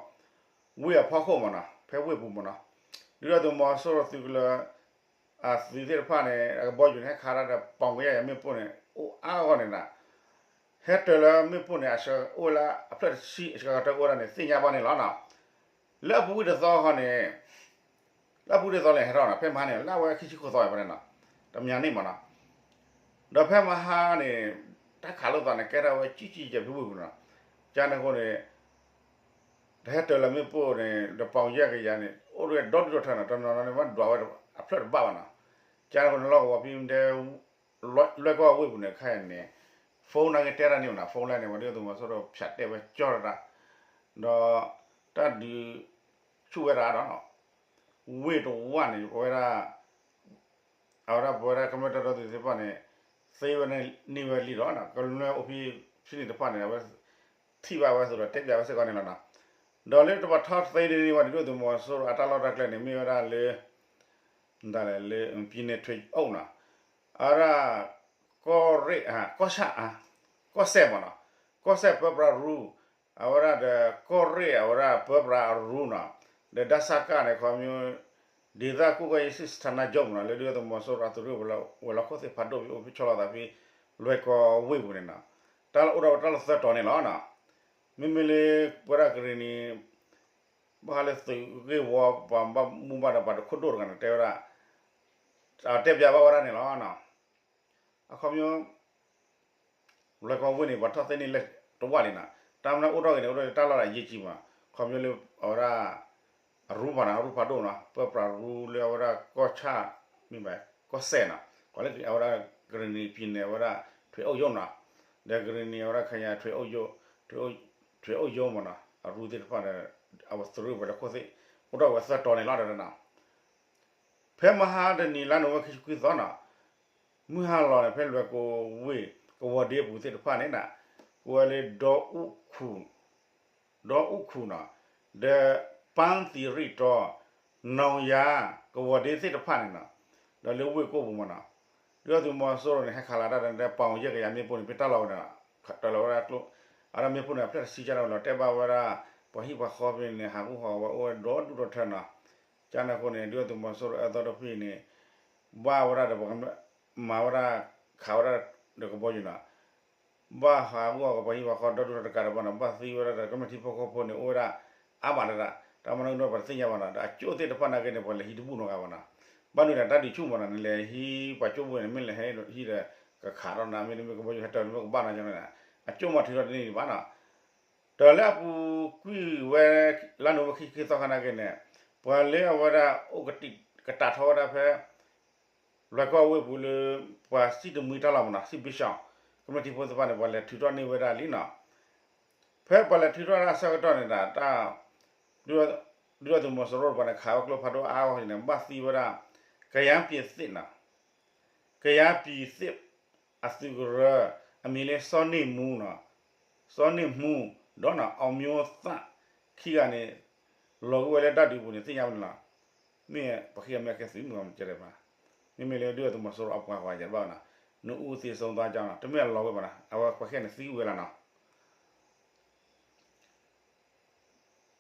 ဝ့ၢ်အဖီခိၣ်မနီၤ ဖဲဝ့ၢ်ပူၤမနီၤ, ဒုၣ်ဒါသုးမီၤစိရိၤသုးကလၢၤ အသုးသ့ၣ်တဖၣ်န့ၣ် အကဘီယူၤန့ၣ် ဟဲခးတၢ်ဒီး ပေါင်ကယဲၢ်ကယၤမ့ၣ်ပိၢ်န့ၣ် အိၣ်အါဂီၢ်န့ၣ်နီၤ, ဟဲတၢၤလၢမ့ၣ်ပိၢ်န့ၣ် အဆၢအိၣ်လၢအဖျၢၣ်တဆံအဆၢကတၢၢ်အိၣ်ဝဲဒၣ်န့ၣ် သ့ၣ်ညါဘၣ်န့ၣ်လီၤနီၤ, လၢအပူၤကွံာ်တသီဃီန့ၣ် လၢအပူၤကွံာ်တသီလဲၣ်ဟဲထီၣ်နီၤ ဖဲမဟါန့ၣ် လၢအဝဲခံဆံဃိးသီဝဲန့ၣ်နီၤ, တမံၤန့ၣ်မနီၤ, ဒီးဖဲမဟါန့ၣ် တၢ်ခးလိာ်သးန့ၣ် ကဲထီၣ်ဝဲကံကံယဲၢ်ဖဲဝ့ၢ်ပူၤနီၤ, ကန့ၣ်အဃိန့ၣ် တဟဲတၢၤလၢမ့ၣ်ပိၢ်န့ၣ် ဒီးပေါင်ယဲၢ်ကယၤန့ၣ် အိၣ်ဒီးဒီဒူၣ်ဒီထၢနီၤ, တနီၤနီၤန့ၣ် မ့ၢ်ဒွးဝဲအဖျၢၣ်တဘၣ်ဘၣ်နီၤ, ကန့ၣ်အဃိန့ၣ် လီၢ်ကဝီၤဖဲမ့ၢ်တဲ လွဲၢ်ကီၢ်ဝ့ၢ်ပူၤန့ၣ် ခဲအံၤန့ၣ် phone နာ်က့တဲတၢ်န့ၣ်မနီၤ, phone လဲၣ်န့ၣ် ပှၤဒုၣ်ဒါသုးမီၤစိရိၤဖၠးတဲာ်ဝဲကၠီတၢ်, ဒီးတၢ်ဒုးဆူၣ်ဝဲဒၣ်ဒီး ဝ့ၢ်တဝၢ်န့ၣ် ပဝဲဒၣ် အဝဲဒၣ်ပဝဲဒၣ်ကမျၢၢ်တၢ်ဒီသဒၢသ့ၣ်တဖၣ်န့ၣ် သ့ဝဲန့ၣ်န့ၢ်ဝဲလံဒီး ကမျၢၢ်အိၣ်ဖဲဖဲန့ၣ်တဖၣ်န့ၣ် အဝဲထံၣ်ဘၣ်ဝဲအသိးဒီးတဲပၠးဝဲစ့ၢ်ကီးန့ၣ်လီၤနီၤ, ဒီးလၢတဘၣ်ထီၣ်သ့ဒ်န့ၣ်ဝဲ ဒုၣ်ဒါသုးမီၤစိရိၤအတၢ်လီၢ်တၢ်ကျဲန့ၣ် မ့ၢ်ဝဲဒၣ်လၢ ဒ်လဲၣ်လၢ ပြည်နယ်ထွေအုပ်နီၤ, အဝဲဒၣ် ကီၢ်ရ့ၣ် ကီၢ်ဆၣ် ကီၢ်စဲၣ်မနီၤ, ကီၢ်စဲၣ်ပၢပြးရူ အဝဲဒၣ်ဒီးကီၢ်ရ့ၣ်အဝဲဒၣ်ပၢပြးရူနီၤ, ဒီး ဒဆက န့ၣ် ခီဖျိ ဒေသကွပ်ကဲရေးစစ်ဌာနချုပ်မနီၤ လၢဒုၣ်ဒါသုးမီၤစိရိၤအသုးရ့ၣ်ဝဲၤလီၢ်ခိၣ်သ့ၣ်ဖးဒိၣ်ဖဲအိၣ်ဖဲဆီလီၤသးဖဲ လွဲၢ်ကီၢ်ဝ့ၢ်ပူၤန့ၣ်နီၤ, တၢ်အိၣ်ဒီးတၢ်လီၢ်သၢတီၤန့ၣ်လီၤနီၤ, မ့မ့ၢ်လၢပဝဲဒၣ်ကရ့ၣ်နံၤ ဘၣ်ဃးလၢသုးဂ့ၢ်ဝီ ပှၤဘၣ်မူဘၣ်ဒါ ပှၤတခိၣ်ဒိၣ်တဂၤန့ၣ် တဲဝဲဒၣ်, တဲပၠးဘၣ်ဝဲဒၣ်န့ၣ်လီၤ. အခီပညီ လွဲၢ်ကီၢ်ဝ့ၢ်န့ၣ် ပှၤထီၣ်သ့န့ၢ်လၢတဝၢ်လံနီၤ, တၢ်မနုၤအိၣ်ထီၣ်ဂ့ၤန့ၣ် အိၣ်ထီၣ်လၢတၢ်လီၢ်ဒီးအရေးကြီးမး, ခီပညီလၢအဝဲဒၣ် အရူဖးနီၤ, အရူဖးဒိၣ်နီၤ, ပၢပြးရူလၢအဝဲဒၣ်ကီၢ်ဆၣ်, မ့ၢ်ဘၣ် ကီၢ်စဲၣ်နီၤ, ပှၤလၢအဝဲဒၣ် ကရံၣ်နံၤ ပြည်နယ် အဝဲဒၣ် ထွေအုပ်ရုံးနီၤ, ဒီးကရံၣ်နံၤ အဝဲဒၣ် ခရိုင် ထွေအုပ်ရုံး, ထွေအုပ်ရုံးမးနီၤ, အရူသ့ၣ်တဖၣ်ဒီး အဝဲသရူးပှဲၤလၢခိၣ်သ့ၣ် အိၣ်ထီၣ်ဝဲသၢတီၤန့ၣ်လီၤ တဲဝဲဒၣ်နီၤ. ဖဲမဟါတနံၤ လါနိၣ်ဝ့ဘၢၣ် ခံဆံခွံသီနီၤ, မုၢ်ဟါလီၤန့ၣ် ဖဲလွဲၢ်ကီၢ်ဝ့ၢ် ကဝီၤဒ့အပူၤသ့ၣ်တဖၣ်န့ၣ်နီၤ, ကဝဲလၢ ဒီအူၣ်ခူၣ်နီၤ, ဒီးပၢ်သံရံၣ်တီၤ, နီၣ်ယါ, ကဝီၤဒ့သ့ၣ်တဖၣ်န့ၣ်နီၤ, ဒီးလၢဝ့ၢ်ကိၣ်ပူၤမးနီၤ, ဒုၣ်ဒါသုးမီၤစိရိၤန့ၣ် ဟဲခးလီၤတၢ်ဒီး ပီၣ်ယဲၢ်ကယၤမ့ၣ်ပိၢ်န့ၣ် ဖဲတၢ်လီၢ်ဝဲန့ၣ်, တၢ်လီၢ်ဝဲဒၣ်ကျိ, အဒီးမ့ၣ်ပိၢ်န့ၣ် အဖျၢၣ်တဆံကၢ်ဒီးလီၤ တဲဘၣ်ဝဲဒၣ် ပှၤဟံၣ်ပှၤဃီဖဲန့ၣ် ဟးဂူာ်ဟးဂီၤဝဲအိၣ်ဝဲဒီဒူၣ်ဒီထၢနီၤ, ကန့ၣ်အဃိန့ၣ် ဒုၣ်ဒါသုးမီၤစိရိၤအၢသီတဖုန့ၣ် ဘၣ်ဝဲဒၣ်ဒီးပှၤကမၤဝဲဒၣ် ခးဝဲဒၣ်ဒီးကဘီယူၤနီၤ, ဘၣ်ဟးဂူာ်ဟးဂီၤပှၤဟံၣ်ပှၤဃီဒီဒူၣ်ဒီထၢတကးဒီးဘၣ်နီၤ, ဘၣ်သံဝဲဒၣ်ဒီးကမျၢၢ်ထံဖိကီၢ်ဖိန့ၣ် အိၣ်ဝဲဒၣ်အါမးတဒၣ်, တၢ်မနုၤဒၣ်ပှၤတသ့ၣ်ညါဘၣ်နီၤ, ဒီးအကၠိၣ်သ့ၣ်တဖၣ်နာ်က့န့ၣ် ပှၤလဲၤဟံးတဘူၣ်နီတဂၤဘၣ်နီၤ, ဘၣ်နုၤဒီးတၢ်ဒုးဆူၣ်မးနီၤ, နလဲၤဟံးပှၤကၠိၣ်ဘိန့ၣ် မ့ၢ်လဲၤဟံးဒီး ကခးထီၣ်နၤ မ့တမ့ၢ်ကဘီယူၤဟဲတၢ်မ့ၢ်ကဘၣ်နီၤန့ၣ်, အကၠိၣ်မးထုးထီၣ်တန့ၢ်ဒံးဘၣ်နီၤ, ဒီးလၢအပူၤကွံာ်ဝဲ လါနိၣ်ဝ့ဘၢၣ် ခံဆံခံသီခါနာ်က့န့ၣ်, ပှၤလၢအဝဲဒၣ်အိၣ်ကတံာ်ကတာ်ထီၣ်ဝဲဒၣ်ဖဲ လွဲၢ်ကီၢ်ဝ့ၢ်ပူၤလၢ ပှၤစံၣ်တမှံတၢ်လီၢ်မးနီၤ, စံၣ်ဘ့ၣ်ဆှီ, ကမျၢၢ်ထံဖိသ့ၣ်တဖၣ်န့ၣ် ပှၤလဲၤထုးထီၣ်န့ၢ်ဝဲဒၣ်လံနီၤ, ဖဲပှၤလဲၤထုးထီၣ်တၢ်ဆၢကတီၢ်န့ၣ်ဒီး တၢ် ဒုၣ်ဒါသုးမီၤစိရိၤတပၤန့ၣ် ခးဝဲကျိဖးဒိၣ်အါအါဂီၢ်ဂီၢ်န့ၣ် ဘၣ်သံဝဲဒၣ် ကယၤပံၤသ့ၣ်နီၤ, ကယၤပံၤသ့ၣ် အသုးကရၢ အမံၤလၢစီၤန့ၢ်မူနီၤ, စီၤန့ၢ်မူ ဒီးနီၤ အောင်မျိုးသန့် ခံဂၤန့ၣ် လီၤက့ၤဝဲလၢတၢ်ဒုးပူၤန့ၣ် သ့ၣ်ညါဘၣ်န့ၣ်လီၤ, မ့ၢ်ပှၤခံဂၤမ့ၢ်ကဲသုးမုၢ်မတၤတဖၣ်, မ့မ့ၢ်လၢဒုၣ်ဒါသုးမီၤစိရိၤအပှၤဃီယဲၢ်ဘၣ်နီၤ, နှစ်ဦးသေဆုံးသွားကြောင်းနီၤ, တမ့ၢ်အလီၤဝဲဘၣ်နီၤ, အဝဲပှၤခံဂၤန့ၣ်သံဝဲလီၤနီၤ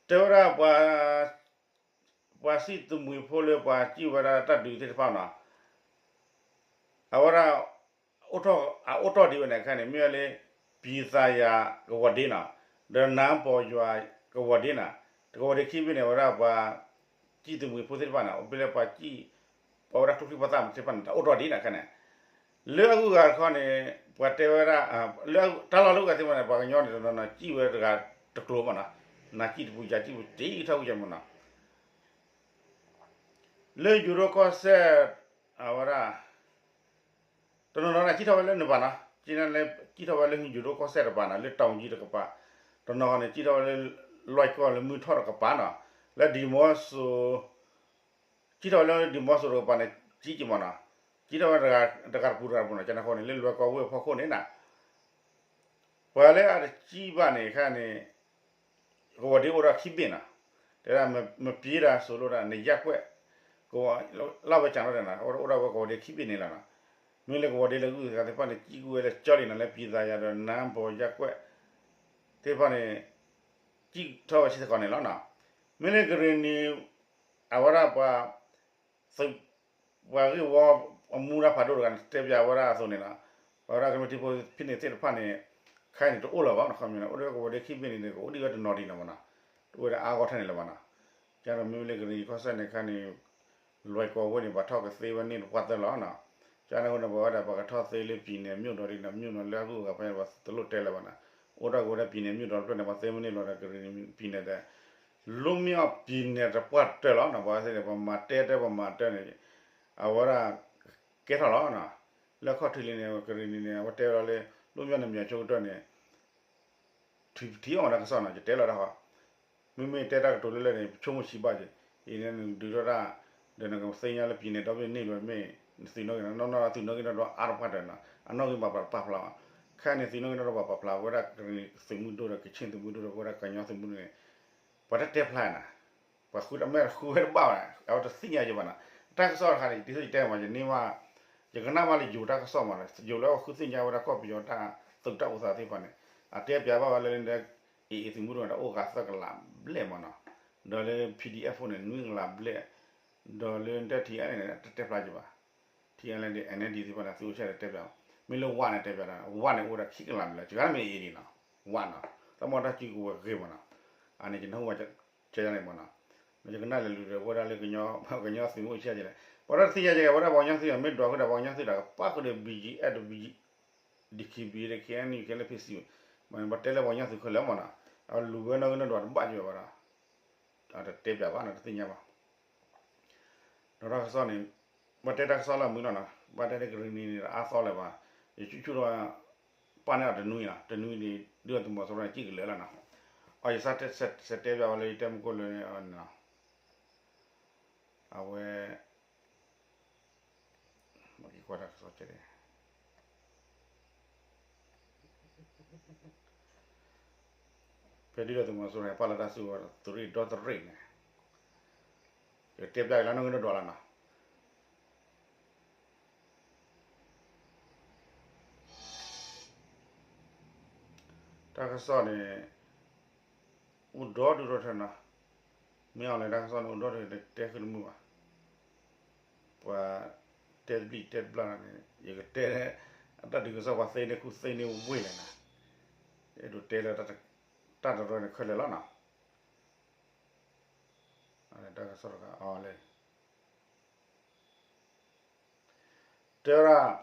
တဲဝဲဒၣ် ပှၤစံၣ်တမှံဖိလၢပှၤစံၣ်ဝဲဒၣ်တၢ်ဒုးသ့ၣ်တဖၣ်နီၤ, အဝဲဒၣ် အအိၣ်ထီၣ်ဒံးဝဲန့ၣ်ခဲန့ၣ် မ့ၢ်ဝဲလၢ ပံၤသးယၤကဝီၤဒ့နီၤ, ဒီးနါပီၤယွၤကဝီၤဒ့နီၤ, တကဝီၤဒ့ခံဘ့ၣ်န့ၣ် အဝဲဒၣ်ပှၤစံၣ်တမှံဖိသ့ၣ်တဖၣ်န့ၣ် အဝဲပှၤစံၣ် ပှၤဝဲဒၣ်ကျိချံပှၤသၣ်မသ့ၣ်တဖၣ်န့ၣ် တၢ်အိၣ်ထီၣ်ဒံးန့ၣ်ခဲန့ၣ် လၢအဂုၤအဂၤတခီန့ၣ် ပှၤတဲဝဲဒၣ် တၢ်လီၢ်လၢအဂုၤအဂၤသ့ၣ်တဖၣ်န့ၣ် ပှၤကညီန့ၣ် တနီၤနီၤစံၣ်ဝဲတဂၤတကျိၤမးနီၤ, နၤစံၣ်တပူၤ ယၤစံၣ်ပူၤ တံထီၣ်ဝံၤယမးနီၤ, လၢယူၤဒိၣ်ကီၢ်စဲၣ် အဝဲဒၣ် တနီၤနီၤန့ၣ် စံၣ်ထီၣ်ဝဲလၢနပၤနီၤ, စံၣ်ထီၣ်ဝဲလၢယူၤဒိၣ်ကီၢ်စဲၣ်တပၤနီၤ လၢတီၤကံတကပၤ, တနီၤန့ၣ် စံၣ်ထီၣ်ဝဲလၢ လွဲၢ်ကီၢ်လၢမုၢ်ထီၣ်တကပၤနီၤ, လၢဒံၤမီစိ စံၣ်ထီၣ်ဝဲလၢဒံၤမီစိတကပၤန့ၣ် စံၣ်က့ၤမးနီၤ, စံၣ်ထီၣ်ဝဲတဂၤတပူၤတဂၤတပူၤနီၤ, ကန့ၣ်အဃိန့ၣ် လၢလွဲၢ်ကီၢ်ဝ့ၢ်အဖီခိၣ်န့ၣ်နီၤ ပှၤလၢအတစံၣ်ဘၣ်န့ၣ်ခဲန့ၣ် ကဝီၤဒ့အိၣ်ဒီးခံဘ့ၣ်နီၤ, တဲဒၣ် မပ့ၤဒၣ်စိၤလိဒၣ် နယၢ်ကွဲၣ် ကဝီၤ လၢဝဲကၠၣ်ထီၣ်ဒၣ်နီၤ အိၣ်ဒီးဝဲကဝီၤဒ့ခံဘ့ၣ်န့ၣ်လီၤနီၤ, မ့ၢ်လၢကဝီၤဒ့လၢအဂုၤအဂၤသ့ၣ်တဖၣ်န့ၣ် စံၣ်ကွံာ်ဝဲလၢကၠီလံနီၤ လၢပံၤသးယၤဒီးနါပီၤယၢ်ကွဲၣ် သ့ၣ်တဖၣ်န့ၣ် စံၣ်ထီၣ်ဝဲဆံသကိးန့ၣ်လီၤနီၤ, မ့ၢ်လၢကရ့ၣ်နံၤ အဝဲဒၣ်ပှၤ သုး ပှၤဂ့ၢ်ဝီအမူဒါဖးဒိၣ်တဂၤန့ၣ် တဲပၠးဝဲဒၣ်အသိးန့ၣ်လီၤ, ပှၤဝဲဒၣ်ကမျၢၢ်ထံဖိဖဲန့ၣ်သ့ၣ်တဖၣ်န့ၣ် ခဲအံၤန့ၣ်တအိၣ်လၢၤဘၣ်နီၤ, ခီမ့ၢ်န့ၣ် အိၣ်ဒီးကဝီၤဒ့ခံဘ့ၣ်န့ၣ်န့ၣ် ကအိၣ်ဒံးဝဲတနီၤဒံးလီၤမးနီၤ, တအိၣ်ဝဲဒၣ်အါဂီၢ်ထဲန့ၣ်လၢၤဘၣ်နီၤ, ကဒီးမ့မ့ၢ်လၢကရ့ၣ်နံၤကီၢ်စဲၣ်န့ၣ်ခဲန့ၣ် လွဲၢ်ကီၢ်ဝ့ၢ်န့ၣ် ဘၣ်ထီၣ်ကသ့ဝဲန့ၢ်တပှၢ်သၢလီၤနီၤ, ကန့ၣ်အဃိန့ၣ် ပဝဲဒၣ်ပှၤကထီၣ်သ့လၢ ပြည်နယ်မြို့တော် ဒ်န့ၣ် မြို့တော် လၢအဂုၤအဂၤဖဲန့ၣ် ပှၤတလိၣ်တဲလၢၤဘၣ်နီၤ, အိၣ်ဒၣ်ကဝဲဒၣ် ပြည်နယ်မြို့တော် တဖျၢၣ်န့ၣ် ပှၤသ့မ့ၢ်န့ၢ်လီၤဒီး ကရ့ၣ်နံၤ ပြည်နယ် ဒီး လွတ်မြောက်ပြည်နယ် တပှၢ်တၢၢ်လီၤနီၤ, ပှၤသ့ၣ်န့ၣ် ပှၤမၤတဲတဲပှၤမၤတဲန့ၣ် အဝဲဒၣ် ကဲထီၣ်လီၤနီၤ, လၢခီၣ်ထံးလံန့ၣ် ကရ့ၣ်နံၤန့ၣ် အဝဲတဲဝဲဒၣ်လၢ လွတ်မြောက်နယ်မြေ အဆိကတၢၢ်န့ၣ် ထံၣ်အီၤတၢ်ကစီၣ်နီၤ ယတဲလီၤတၢ်ဃီ, မ့မ့ၢ်တဲတၢ်ကတိၤလၢလၢန့ၣ် ပဆိကမိၣ်ဆံးဘၣ်က့ၤ, အံၤန့ၣ်နဒုးထီၣ်တၢ် ဒီးနကသ့ၣ်ညါလၢ ပြည်နယ် ဒီဘ့ၣ်န့ၢ်လီၤမ့ၢ် နသုးနီၣ်ဂံၢ်နီၣ်ဒွး အါတပှၢ်တၢၢ်နီၤ, အနီၣ်ဂံၢ်ဘၣ်ပာ်ဖျါဘၣ်, ခဲအံၤန့ၣ် သုးနီၣ်ဂံၢ်နီၣ်ဒွးဘၣ်ပာ်ဖျါ ပဝဲဒၣ်ကရ့ၣ်နံၤသုးမုၢ်ဒိၣ်ဒီး ကခ့ၣ်သုးမုၢ်ဒိၣ်ဒီး ပဝဲဒၣ်ကညီသုးမုၢ်ဒိၣ်န့ၣ် ပှၤတတဲဖျါနီၤ, ပှၤဃုတၢ်မဲာ်ဃုဝဲတဘၣ်ဘၣ်, အဝဲတသ့ၣ်ညါယဘၣ်နီၤ, တၢ်ကစီၣ်တခါန့ၣ် ဒ်သိးယတဲမး ယန့ၢ်မး, ယကနၣ်မးလၢယိၤတၢ်ကစီၣ်မးနီၤ, ယိၤလၢအဝဲဃုသ့ၣ်ညါဝဲဒၣ်ကီၢ်ပယီၤတၢ်သုးတၢ်အိၣ်သးသ့ၣ်တဖၣ်န့ၣ်, အတဲပၠးဘၣ်ဝဲလၢလၢ AA သုးမုၢ်ဒိၣ်န့ၣ် တၢ်အိၣ်ဂၤသၢကလးဘျဲၣ်မးနီၤ, ဒီးလၢ PDF ဖိန့ၣ် နွံကလးဘျဲၣ်, ဒီးလၢတၢ် ထံၣ်အါန့ၣ် တတဲဖျါယဘၣ်, ထံၣ်အါန့ၣ် NLD သ့ၣ်တဖၣ်န့ၣ် သုးအိၣ်ဆဲးဒီးတဲပၠး, မ့ၢ်လၢဝါန့ၣ်တဲပၠးဒီး ဝါန့ၣ်အိၣ်ဝဲဒၣ်ခံကလးဘျဲၣ်လီၤ, စှၤမ့ၢ်အံၤဒ်နီၤ, ဝါနီၤ, တၢ်မ့ၢ်တၢ်စုကဝဲၤဂ့ၤမးနီၤ, အန့ၣ် ယနၢ်ဟူဝဲ ကဲန့ၣ်မ့ၢ်နီၤ, ယကနၣ်လဲၤလူၤဒီး ဝဲဒၣ်လၢ ကညီသုးမုၢ်ဆ့ၣ်ကဲလဲၣ်, ပှၤတသ့ၣ်ညါကဲ ဝဲဒၣ်ပှၤကညီသုး မ့ၢ်ဒွးဃုာ်ဒီးပှၤကညီသုးဒီး ကပၣ်ဃုာ်ဒီး ဘံၣ်ကၠံၣ်အဲၣ် ဒီး ဘံၣ်ကၠံၣ် ဒီး ခ့ဘံၣ် ဒီး ခ့အဲၣ်ယူၣ် ခဲလၢာ် ဖံးစံးဝဲ, မ့ၢ်န့ၣ် ပှၤတဲလၢပှၤကညီသုးခဲလၢာ်မ့ၢ်နီၤ, အလူၤဝဲနီၣ်ဂံၢ်နီၣ်ဒွးတဘၣ်က့ၤဘၣ်ဒီး တတဲပၠးဘၣ်နီၤ တသ့ၣ်ညါဘၣ်. ဒီးတၢ်ကစီၣ်န့ၣ် ဘၣ်တဲတၢ်ကစီၣ်လၢအမုာ်လီၤနီၤ, ဘၣ်တဲတကရံၣ်နံၤန့ၣ် အါသီလၢၤဘၣ်, ယဆူၣ်ဆူၣ်ဒီး ပာ်န့ၢ်အီၤတနွံနီၤ, တနွံန့ၣ် ဒုၣ်ဒါသုးမီၤစိရိၤန့ၣ် စံၣ်ကလၢာ်လီၤနီၤ, အီၤယဆၢတဲာ်တဲာ်ပၠးဝဲလၢယတဲမုၢ်ကိၣ်လၢန့ၣ်နီၤ, အဝဲ မ့ၢ်က့ၤကွၢ်တၢ်ကစီၣ်ကဲ ဖဲဒုၣ်ဒါသုးမီၤစိရိၤန့ၣ် ပာ်လီၤတၢ်စုကဝဲၤ သုးရ့ၣ်ဒီတရ့ၣ်န့ၣ် ယကတဲပၠးက့ၤလၢနီၣ်ဂံၢ်နီၣ်ဒွးလီၤနီၤ. တၢ်ကစီၣ်န့ၣ် အိၣ်ဒီဒူၣ်ဒီထၢနီၤ, မ့ၢ်အီၤလဲၤတၢ်ကစီၣ်န့ၣ် အိၣ်ဒီဒူၣ် တတဲဃုာ်တမုာ်ဘၣ်. ပှၤတဲတဘျံးတဲတဘျၣ်န့ၣ် ယကတဲ အတၢ်ဒုးကစီၣ် ပှၤသ့န့ၢ်ခူၣ်သ့န့ၢ်ဝ့ၢ်လဲၣ်နီၤ, အဲၣ်ဒိးတဲလၢ တၢ်တရၢန့ၣ်ခဲလၢာ်လီၤနီၤ. တၢ်ကစီၣ်တခါ အီၤလဲၣ် တဲဝဲဒၣ်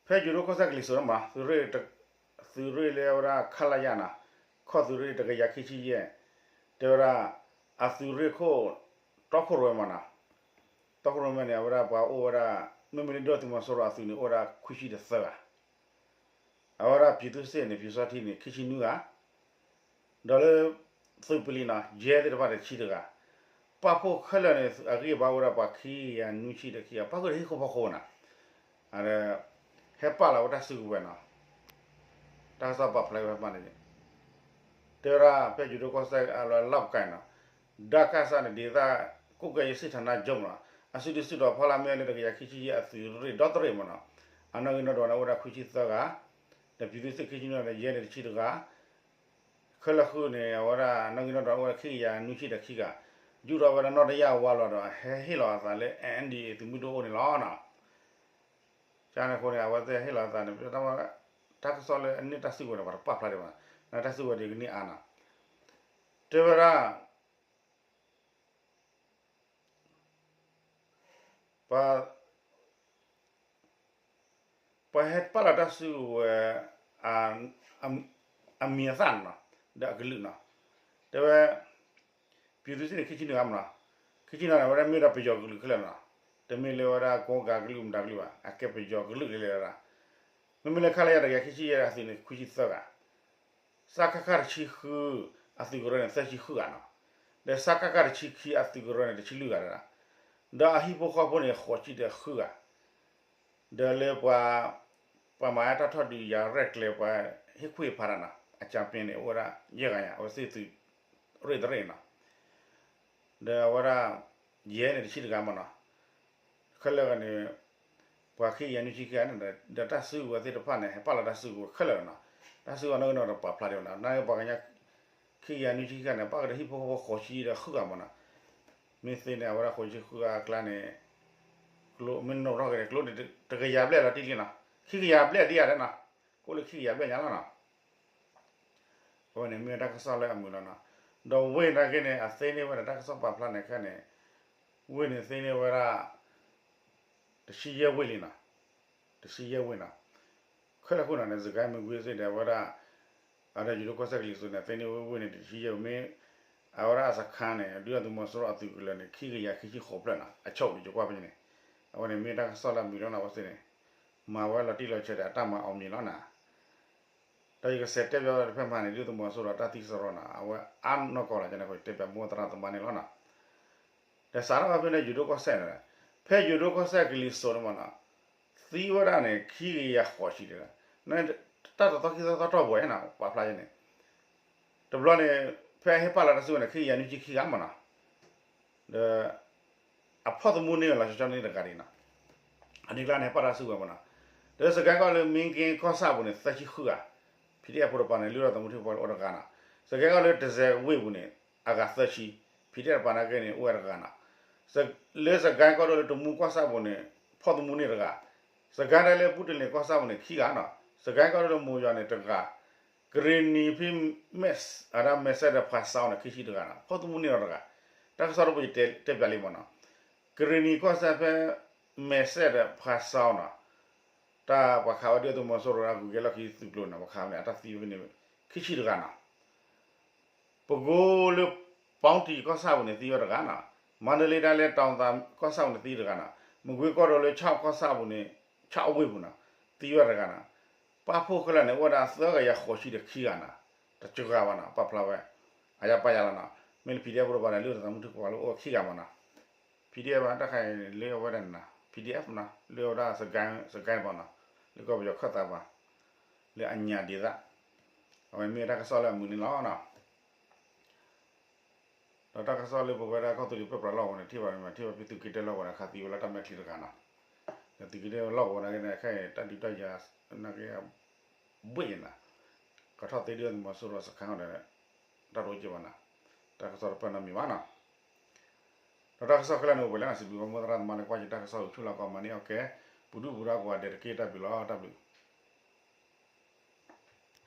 ဖဲယိၤဒိၣ်ကီၢ်စဲၣ်ကလံၤစိးန့ၣ်မး သုးရ့ၣ်လၢဝဲဒၣ် ခလရ နီၤ, ခီၣ်သုးရ့ၣ်တကယၤခံဆံယဲၢ်, တဲဝဲဒၣ် အသုးရ့ၣ်ခိၣ် တီခိၣ်ရိၣ်မဲမးနီၤ, တီခိၣ်ရိၣ်မဲန့ၣ် အဝဲဒၣ်ပှၤအိၣ်ဝဲဒၣ် မ့မ့ၢ်လၢဒုၣ်ဒါသုးမီၤစိရိၤအသုးန့ၣ် အိၣ်ဝဲဒၣ်ခွံဆံဒီးသၢဂၤ အဝဲဒၣ် ပြည်သူ့စစ်န့ၣ် ပျူစောထီးန့ၣ် ခံဆံနွံဂၤ, ဒီးလၢ သုးပလံနီၤ ယဲၢ်သ့ၣ်တဖၣ်န့ၣ် တဆံတဂၤ, ပာ်ဖှိၣ်ခဲလၢာ်န့ၣ် အဂံၢ်အဘါအိၣ်ဝဲဒၣ်ပှၤခံကယၤနွံဆံဒီးခံဂၤ ပာ်ဃုာ်ဒီးဟံၣ်ဖိဃီဖိနီၤ, ဟဲပာ်လီၤဝဲတၢ်စုကဝဲၤနီၤ, တၢ်ကစီၣ်ပာ်ဖျါဝဲဖဲန့ၣ် တဲဝဲဒၣ် ဖဲယိၤဒိၣ်ကီၢ်စဲၣ်အလီၢ်လၢ်ပကၤနီၤ, ဒီးကစၢ်န့ၣ် ဒေသကွပ်ကဲရေးစစ်ဌာနချုပ်နီၤ, အစုဒုးစုတီၤဖီလာ်မ့ၢ်လၢတကယၤခံဆံယဲၢ်အသုးရ့ၣ်ဒီတရ့ၣ်မးနီၤ, အနီၣ်ဂံၢ်နီၣ်ဒွးန့ၣ်အိၣ်ဝဲဒၣ်ခွံဆံသၢဂၤ, ဒီးပြည်သူ့စစ်ခံဆံနွံဂၤဒီး ယဲၢ်န့ၣ်တဆံတဂၤ ခဲလၢာ်ဃုာ်န့ၣ် အဝဲဒၣ်နီၣ်ဂံၢ်နီၣ်ဒွးအိၣ်ဝဲဒၣ်ခံကယၤနွံဆံဒီးခံဂၤ, ယူၢ်ထီၣ်ဝဲဒၣ်နီၣ်တယၢ်ဝါလီၤဒီး ဟဲဟ့ၣ်လီၤအသးလၢ NDAA သုးမုၢ်ဒိၣ်အိၣ်န့ၣ်လီၤနီၤ. ကန့ၣ်အဃိန့ၣ် အဝဲသ့ၣ်ဟ့ၣ်လီၤအသးန့ၣ် တၢ်ကစီၣ်လၢအန့ၢ်တၢ်စုကဝဲၤန့ၣ် ပှၤတပာ်ဖျါဒံးဘၣ်, နတၢ်စုကဝဲၤဒ်ကန့ၢ်အါနီၤ, တဲဝဲဒၣ် ပှၤ ပှၤဟဲပာ်လီၤတၢ်စုကဝဲၤ အမံၤအသၣ်န့ၣ်နီၤ, ဒီးအကလုာ်နီၤ, တဲဝဲ ပြည်သူ့စစ်န့ၣ် ခံဆံနွံဂၤမးနီၤ, ခံဆံနွံဂၤန့ၣ် အဝဲဒၣ်မ့ၢ်ဒီးပယီၤကလုာ်ခဲလၢာ်နီၤ, တမ့ၢ်လၢဝဲဒၣ်ကိးဂၤကလုာ်မတၤကလုာ်ဘၣ်, အကဲပယီၤကလုာ်လၢလဲၤဒၣ်, မ့မ့ၢ်လၢ ခလရ တကယၤခံဆံယဲၢ်အသုးန့ၣ် ခွံဆံသၢဂၤ စကခ တဆံဃု အသုးကရၢန့ၣ် သၢဆံဃုဂၤနီၤ, ဒီး စကခ တဆံခံအသုးကရၢန့ၣ် တဆံလွံၢ်ဂၤဒၣ်, ဒီးအဟံၣ်ဖိဃီဖိန့ၣ် ဃိးဆံဒီးဃုဂၤ, ဒီးလၢပှၤ ပှၤမၤတၢ်ထီၣ်ဒုးယၤရဲၣ်ကျဲၤပှၤဟ့ၣ်ကူၣ်ဟ့ၣ်ဖးတၢ်နီၤ အကြမ်းဖျင်းန့ၣ် အိၣ်ဝဲဒၣ်ယဲၢ်ဂၤညါ အဝဲသ့ၣ်သုးရ့ၣ်တရ့ၣ်နီၤ ဒီးအဝဲဒၣ် ယဲၢ်န့ၣ်တဆံတဂၤမးနီၤ, ခဲလၢာ်ဂၤန့ၣ် ပှၤခံကယၤနွံဆံခံဂၤန့ၣ် ဒီးတၢ်စုကဝဲၤသ့ၣ်တဖၣ်န့ၣ် ဟဲပာ်လီၤတၢ်စုကဝဲၤခဲလၢာ်လီၤနီၤ, တၢ်စုကဝဲၤနီၣ်ဂံၢ်နီၣ်ဒွးပာ်ဖျါဒံးဘၣ်နီၤ, နပှၤကညီ ခံကယၤနွံဆံခံဂၤန့ၣ် ပာ်ကဒီးဟံၣ်ဖိဃီဖိဃိးဆံဒီးဃုဂၤမးနီၤ, မ့ၢ်သ့န့ၣ် အဝဲဒၣ်ဃိးဆံဃုဂၤအကျါန့ၣ် ကျိမ့ၢ်နီၣ်ထီၣ်က့ၤန့ၣ် ကျိန့ၣ် တကယၤဘျဲၣ်လီၤတံၢ်လံနီၤ, ခံကယၤဘျဲၣ်ဒ်ယၤဒၣ်နီၤ, ကိၣ်လၢခံကယၤဘျဲၣ်ညါလီၤနီၤ အဝဲန့ၣ်မ့ၢ်တၢ်ကစီၣ်လၢအမုာ်လီၤနီၤ, ဒီးဝ့ၢ်နာ်က့န့ၣ် အသ့န့ၢ်ဝဲဒၣ်တၢ်ကစီၣ်ပာ်ဖျါန့ၣ်ခဲန့ၣ်, ဝ့ၢ်န့ၣ်သ့န့ၢ်ဝဲဒၣ် တဆံယဲၢ်ဝ့ၢ်လံနီၤ, တဆံယဲၢ်ဝ့ၢ်နီၤ, ခဲလၢာ်ခိၣ်နၢ်န့ၣ် စကဲမ့ၢ်ကွ့သ့ၣ်ဒီး အဝဲဒၣ် အဝဲဒၣ်ယိၤဒိၣ်ကီၢ်စဲၣ်ကလံၤစိးန့ၣ် သ့န့ၢ်ဝ့ၢ်န့ၣ် တဆံယဲၢ်ဝ့ၢ် မ့ၢ် အဝဲဒၣ်အစခါန့ၣ် ဒုၣ်ဒါသုးမီၤစိရိၤအသုးကလၢၤန့ၣ် ခံကယၤခံဆံဃိးဖျၢၣ်နီၤ, အဆိန့ၣ် ယကွၢ်ဖဲန့ၣ်, အဝဲန့ၣ်မ့ၢ်တၢ်ကစီၣ်လၢအမုာ်လီၤနီၤ အဝဲသ့ၣ်န့ၣ်, မၤဝဲလီၤတံၢ်လီၤဆဲးဒီး အတၢ်မၤအီၤမံၤလီၤနီၤ ဒီးယကစးတဲပၠးဝဲတဖဲမဟါန့ၣ် ဒုၣ်ဒါသုးမီၤစိရိၤတၢ်သံစရီနီၤ အဝဲအါနီၢ်ကီၢ်လီၤ ကန့ၣ်ဃိ တဲပၠးမိၢ်သရၣ်သမါန့ၣ်လီၤနီၤ, ဒီးစးထီၣ်ဖဲန့ၣ် ယိၤဒိၣ်ကီၢ်စဲၣ်န့ၣ်, ဖဲယိၤဒိၣ်ကီၢ်စဲၣ်ကလံၤစိးန့ၣ်မးနီၤ, သံဝဲဒၣ်န့ၣ် ခံကယၤဃိးဆံဒီး, တၢ်တသီခံသီသီထီၣ်ပှဲၤနီၤ ပာ်ဖျါယဲန့ၣ်, တဘျီန့ၣ် ဖဲအဟဲပာ်လီၤတၢ်စုကဝဲၤန့ၣ် ခံကယၤနွံဆံခံဂၤမးနီၤ ဒီး အဖီၣ်သမူန့ၢ်ဝဲလီၤဆီဆီန့ၣ်တဂၤဒံးနီၤ, အန့ၣ်ကျါန့ၣ် ဟဲပာ်တၢ်စုကဝဲၤမးနီၤ, ဒီးစကဲကီၢ်လၢမ့ၢ်က့ၤကီၢ်ဆၣ်ပူၤန့ၣ် သၢဆံဃုဂၤ, ဖံးဒ့ၣ်ဖိတပၤန့ၣ် လုၢ်ထီၣ်သမူထံဖိအိၣ်တဂၤနီၤ, စကဲကီၢ်လၢတစဲးဝ့ၢ်ပူၤန့ၣ် အဂၤသၢဆံ, ဖံးဒ့ၣ်တပၤနာ်က့န့ၣ် အိၣ်ဝဲတဂၤနီၤ, လၢစကဲကီၢ်ဒိၣ်လၢတမူကီၢ်ဆၣ်ပူၤန့ၣ် ဖီၣ်သမူန့ၢ်တဂၤ, စကဲဒၣ်လၢဘူၣ်တလ့ၤကီၢ်ဆၣ်ပူၤန့ၣ် ခံဂၤနီၤ, စကဲကီၢ်ဒိၣ်လၢမိၤယီၤန့ၣ်တဂၤ, ကရ့ၣ်နံၤဖဲ မဲၢ်စဲး အဒၣ် မဲၢ်စဲးဒီးဖှါစဲးနီၤ ခံဆံတဂၤနီၤ ဖီၣ်သမူန့ၣ်လီၤတဂၤ, တၢ်ကစီၣ်တဘိယတဲပၠးလံမးနီၤ, ကရ့ၣ်နံၤကီၢ်စဲၣ်ဖဲ မဲၢ်စဲးဒီးဖှါစဲးနီၤ, တၢ်ပှၤခးဝဲဒုၣ်ဒါသုးမီၤစိရိၤအဂုၤကဲလီၢ်ခံသုးကျိၤန့ၣ် ပှၤခးဝဲန့ၣ် အတၢ်သံဝဲန့ၣ် ခံဆံတဂၤနီၤ ပကိလၢ ပီၣ်တံၣ်ကီၢ်ဆၣ်ပူၤန့ၣ် သံဝဲတဂၤနီၤ, မၤတလ့တၢ်လဲၤတီၤသးကီၢ်ဆၣ်ပူၤန့ၣ်သံတဂၤနီၤ, မကွ့ကီၢ်ဒိၣ်လၢ ဆီၣ်ကီၢ်ဆၣ်ပူၤန့ၣ် ဆီၣ်အဝ့ၢ်ပူၤနီၤ, သံဝဲတဂၤနီၤ, ပာ်ဖှိၣ်ခဲလၢာ်န့ၣ် အိၣ်ဝဲဒၣ်သၢကယၤဃိးဆံဒီးခံဂၤနီၤ, တကဂၤဘၣ်နီၤ, ပာ်ဖျါဝဲ, အယါပာ်ယၤလီၤနီၤ, မ့ၢ်လၢ PDF ဖိတဖၣ်န့ၣ် လၢတၢ်မုၢ်ထူၣ်ကပၤလၢအိၣ်ခံဂၤမးနီၤ, PDF ဘၣ်တၢ်ခါအံၤလၢအဝဲဒၣ်န့ၣ်နီၤ PDF နီၤ လၢအဝဲဒၣ် စကဲဘၣ်နီၤ, လၢကီၢ်ပယီၤခၢၣ်သးဘၣ်, လၢအညၣ်ဒံးသၣ်, အဝဲမ့ၢ်တၢ်ကစီၣ်လၢအမုာ်န့ၣ်လီၤနီၤ. ဒီးတၢ်ကစီၣ်လၢပဝဲဒၣ်ကီၢ်သူလ့ၤပၢပြးလီၢ်ကဝီၤန့ၣ် ထံၣ်ဘၣ်မ့ၢ်ထံၣ်ဘၣ်ဖဲသုးက့တၢလီၢ်ကဝီၤန့ၣ် ခးသံဝဲလၢတၢ်မဲာ်ချံတဂၤနီၤ, ဒီးသုးက့တၢလီၢ်ကဝီၤန့ၣ် ခဲအံၤတၢ်ဒုးတၢ်ယၤ နာ်က့ ဘှ့ၣ်နီၤ, ကထီၣ်သ့ဒုၣ်ဒါသုးမီၤစိရိၤစခါဒီး တၢ်တအိၣ်က့ဘၣ်နီၤ, တၢ်ကစီၣ်တပၢၢ်နီတမံၤဘၣ်နီၤ. ဒီးတၢ်ကစီၣ်ခဲလၢာ်န့ၣ် အိၣ်ဝဲလၢနီၤ စံးဘျုးဘၣ်မိၢ်သရၣ်သမါလၢကွၢ်ယတၢ်ကစီၣ် ဂုာ်ဆူၣ်လီၤကီးမၤန့ၢ်အီၣ်ကဲ ပူၤဒုၣ်ပူၤဒါကိးဂၤဒဲးတက့ၢ် တၢ်ဘျုးလီၤ တၢ်ဘျုး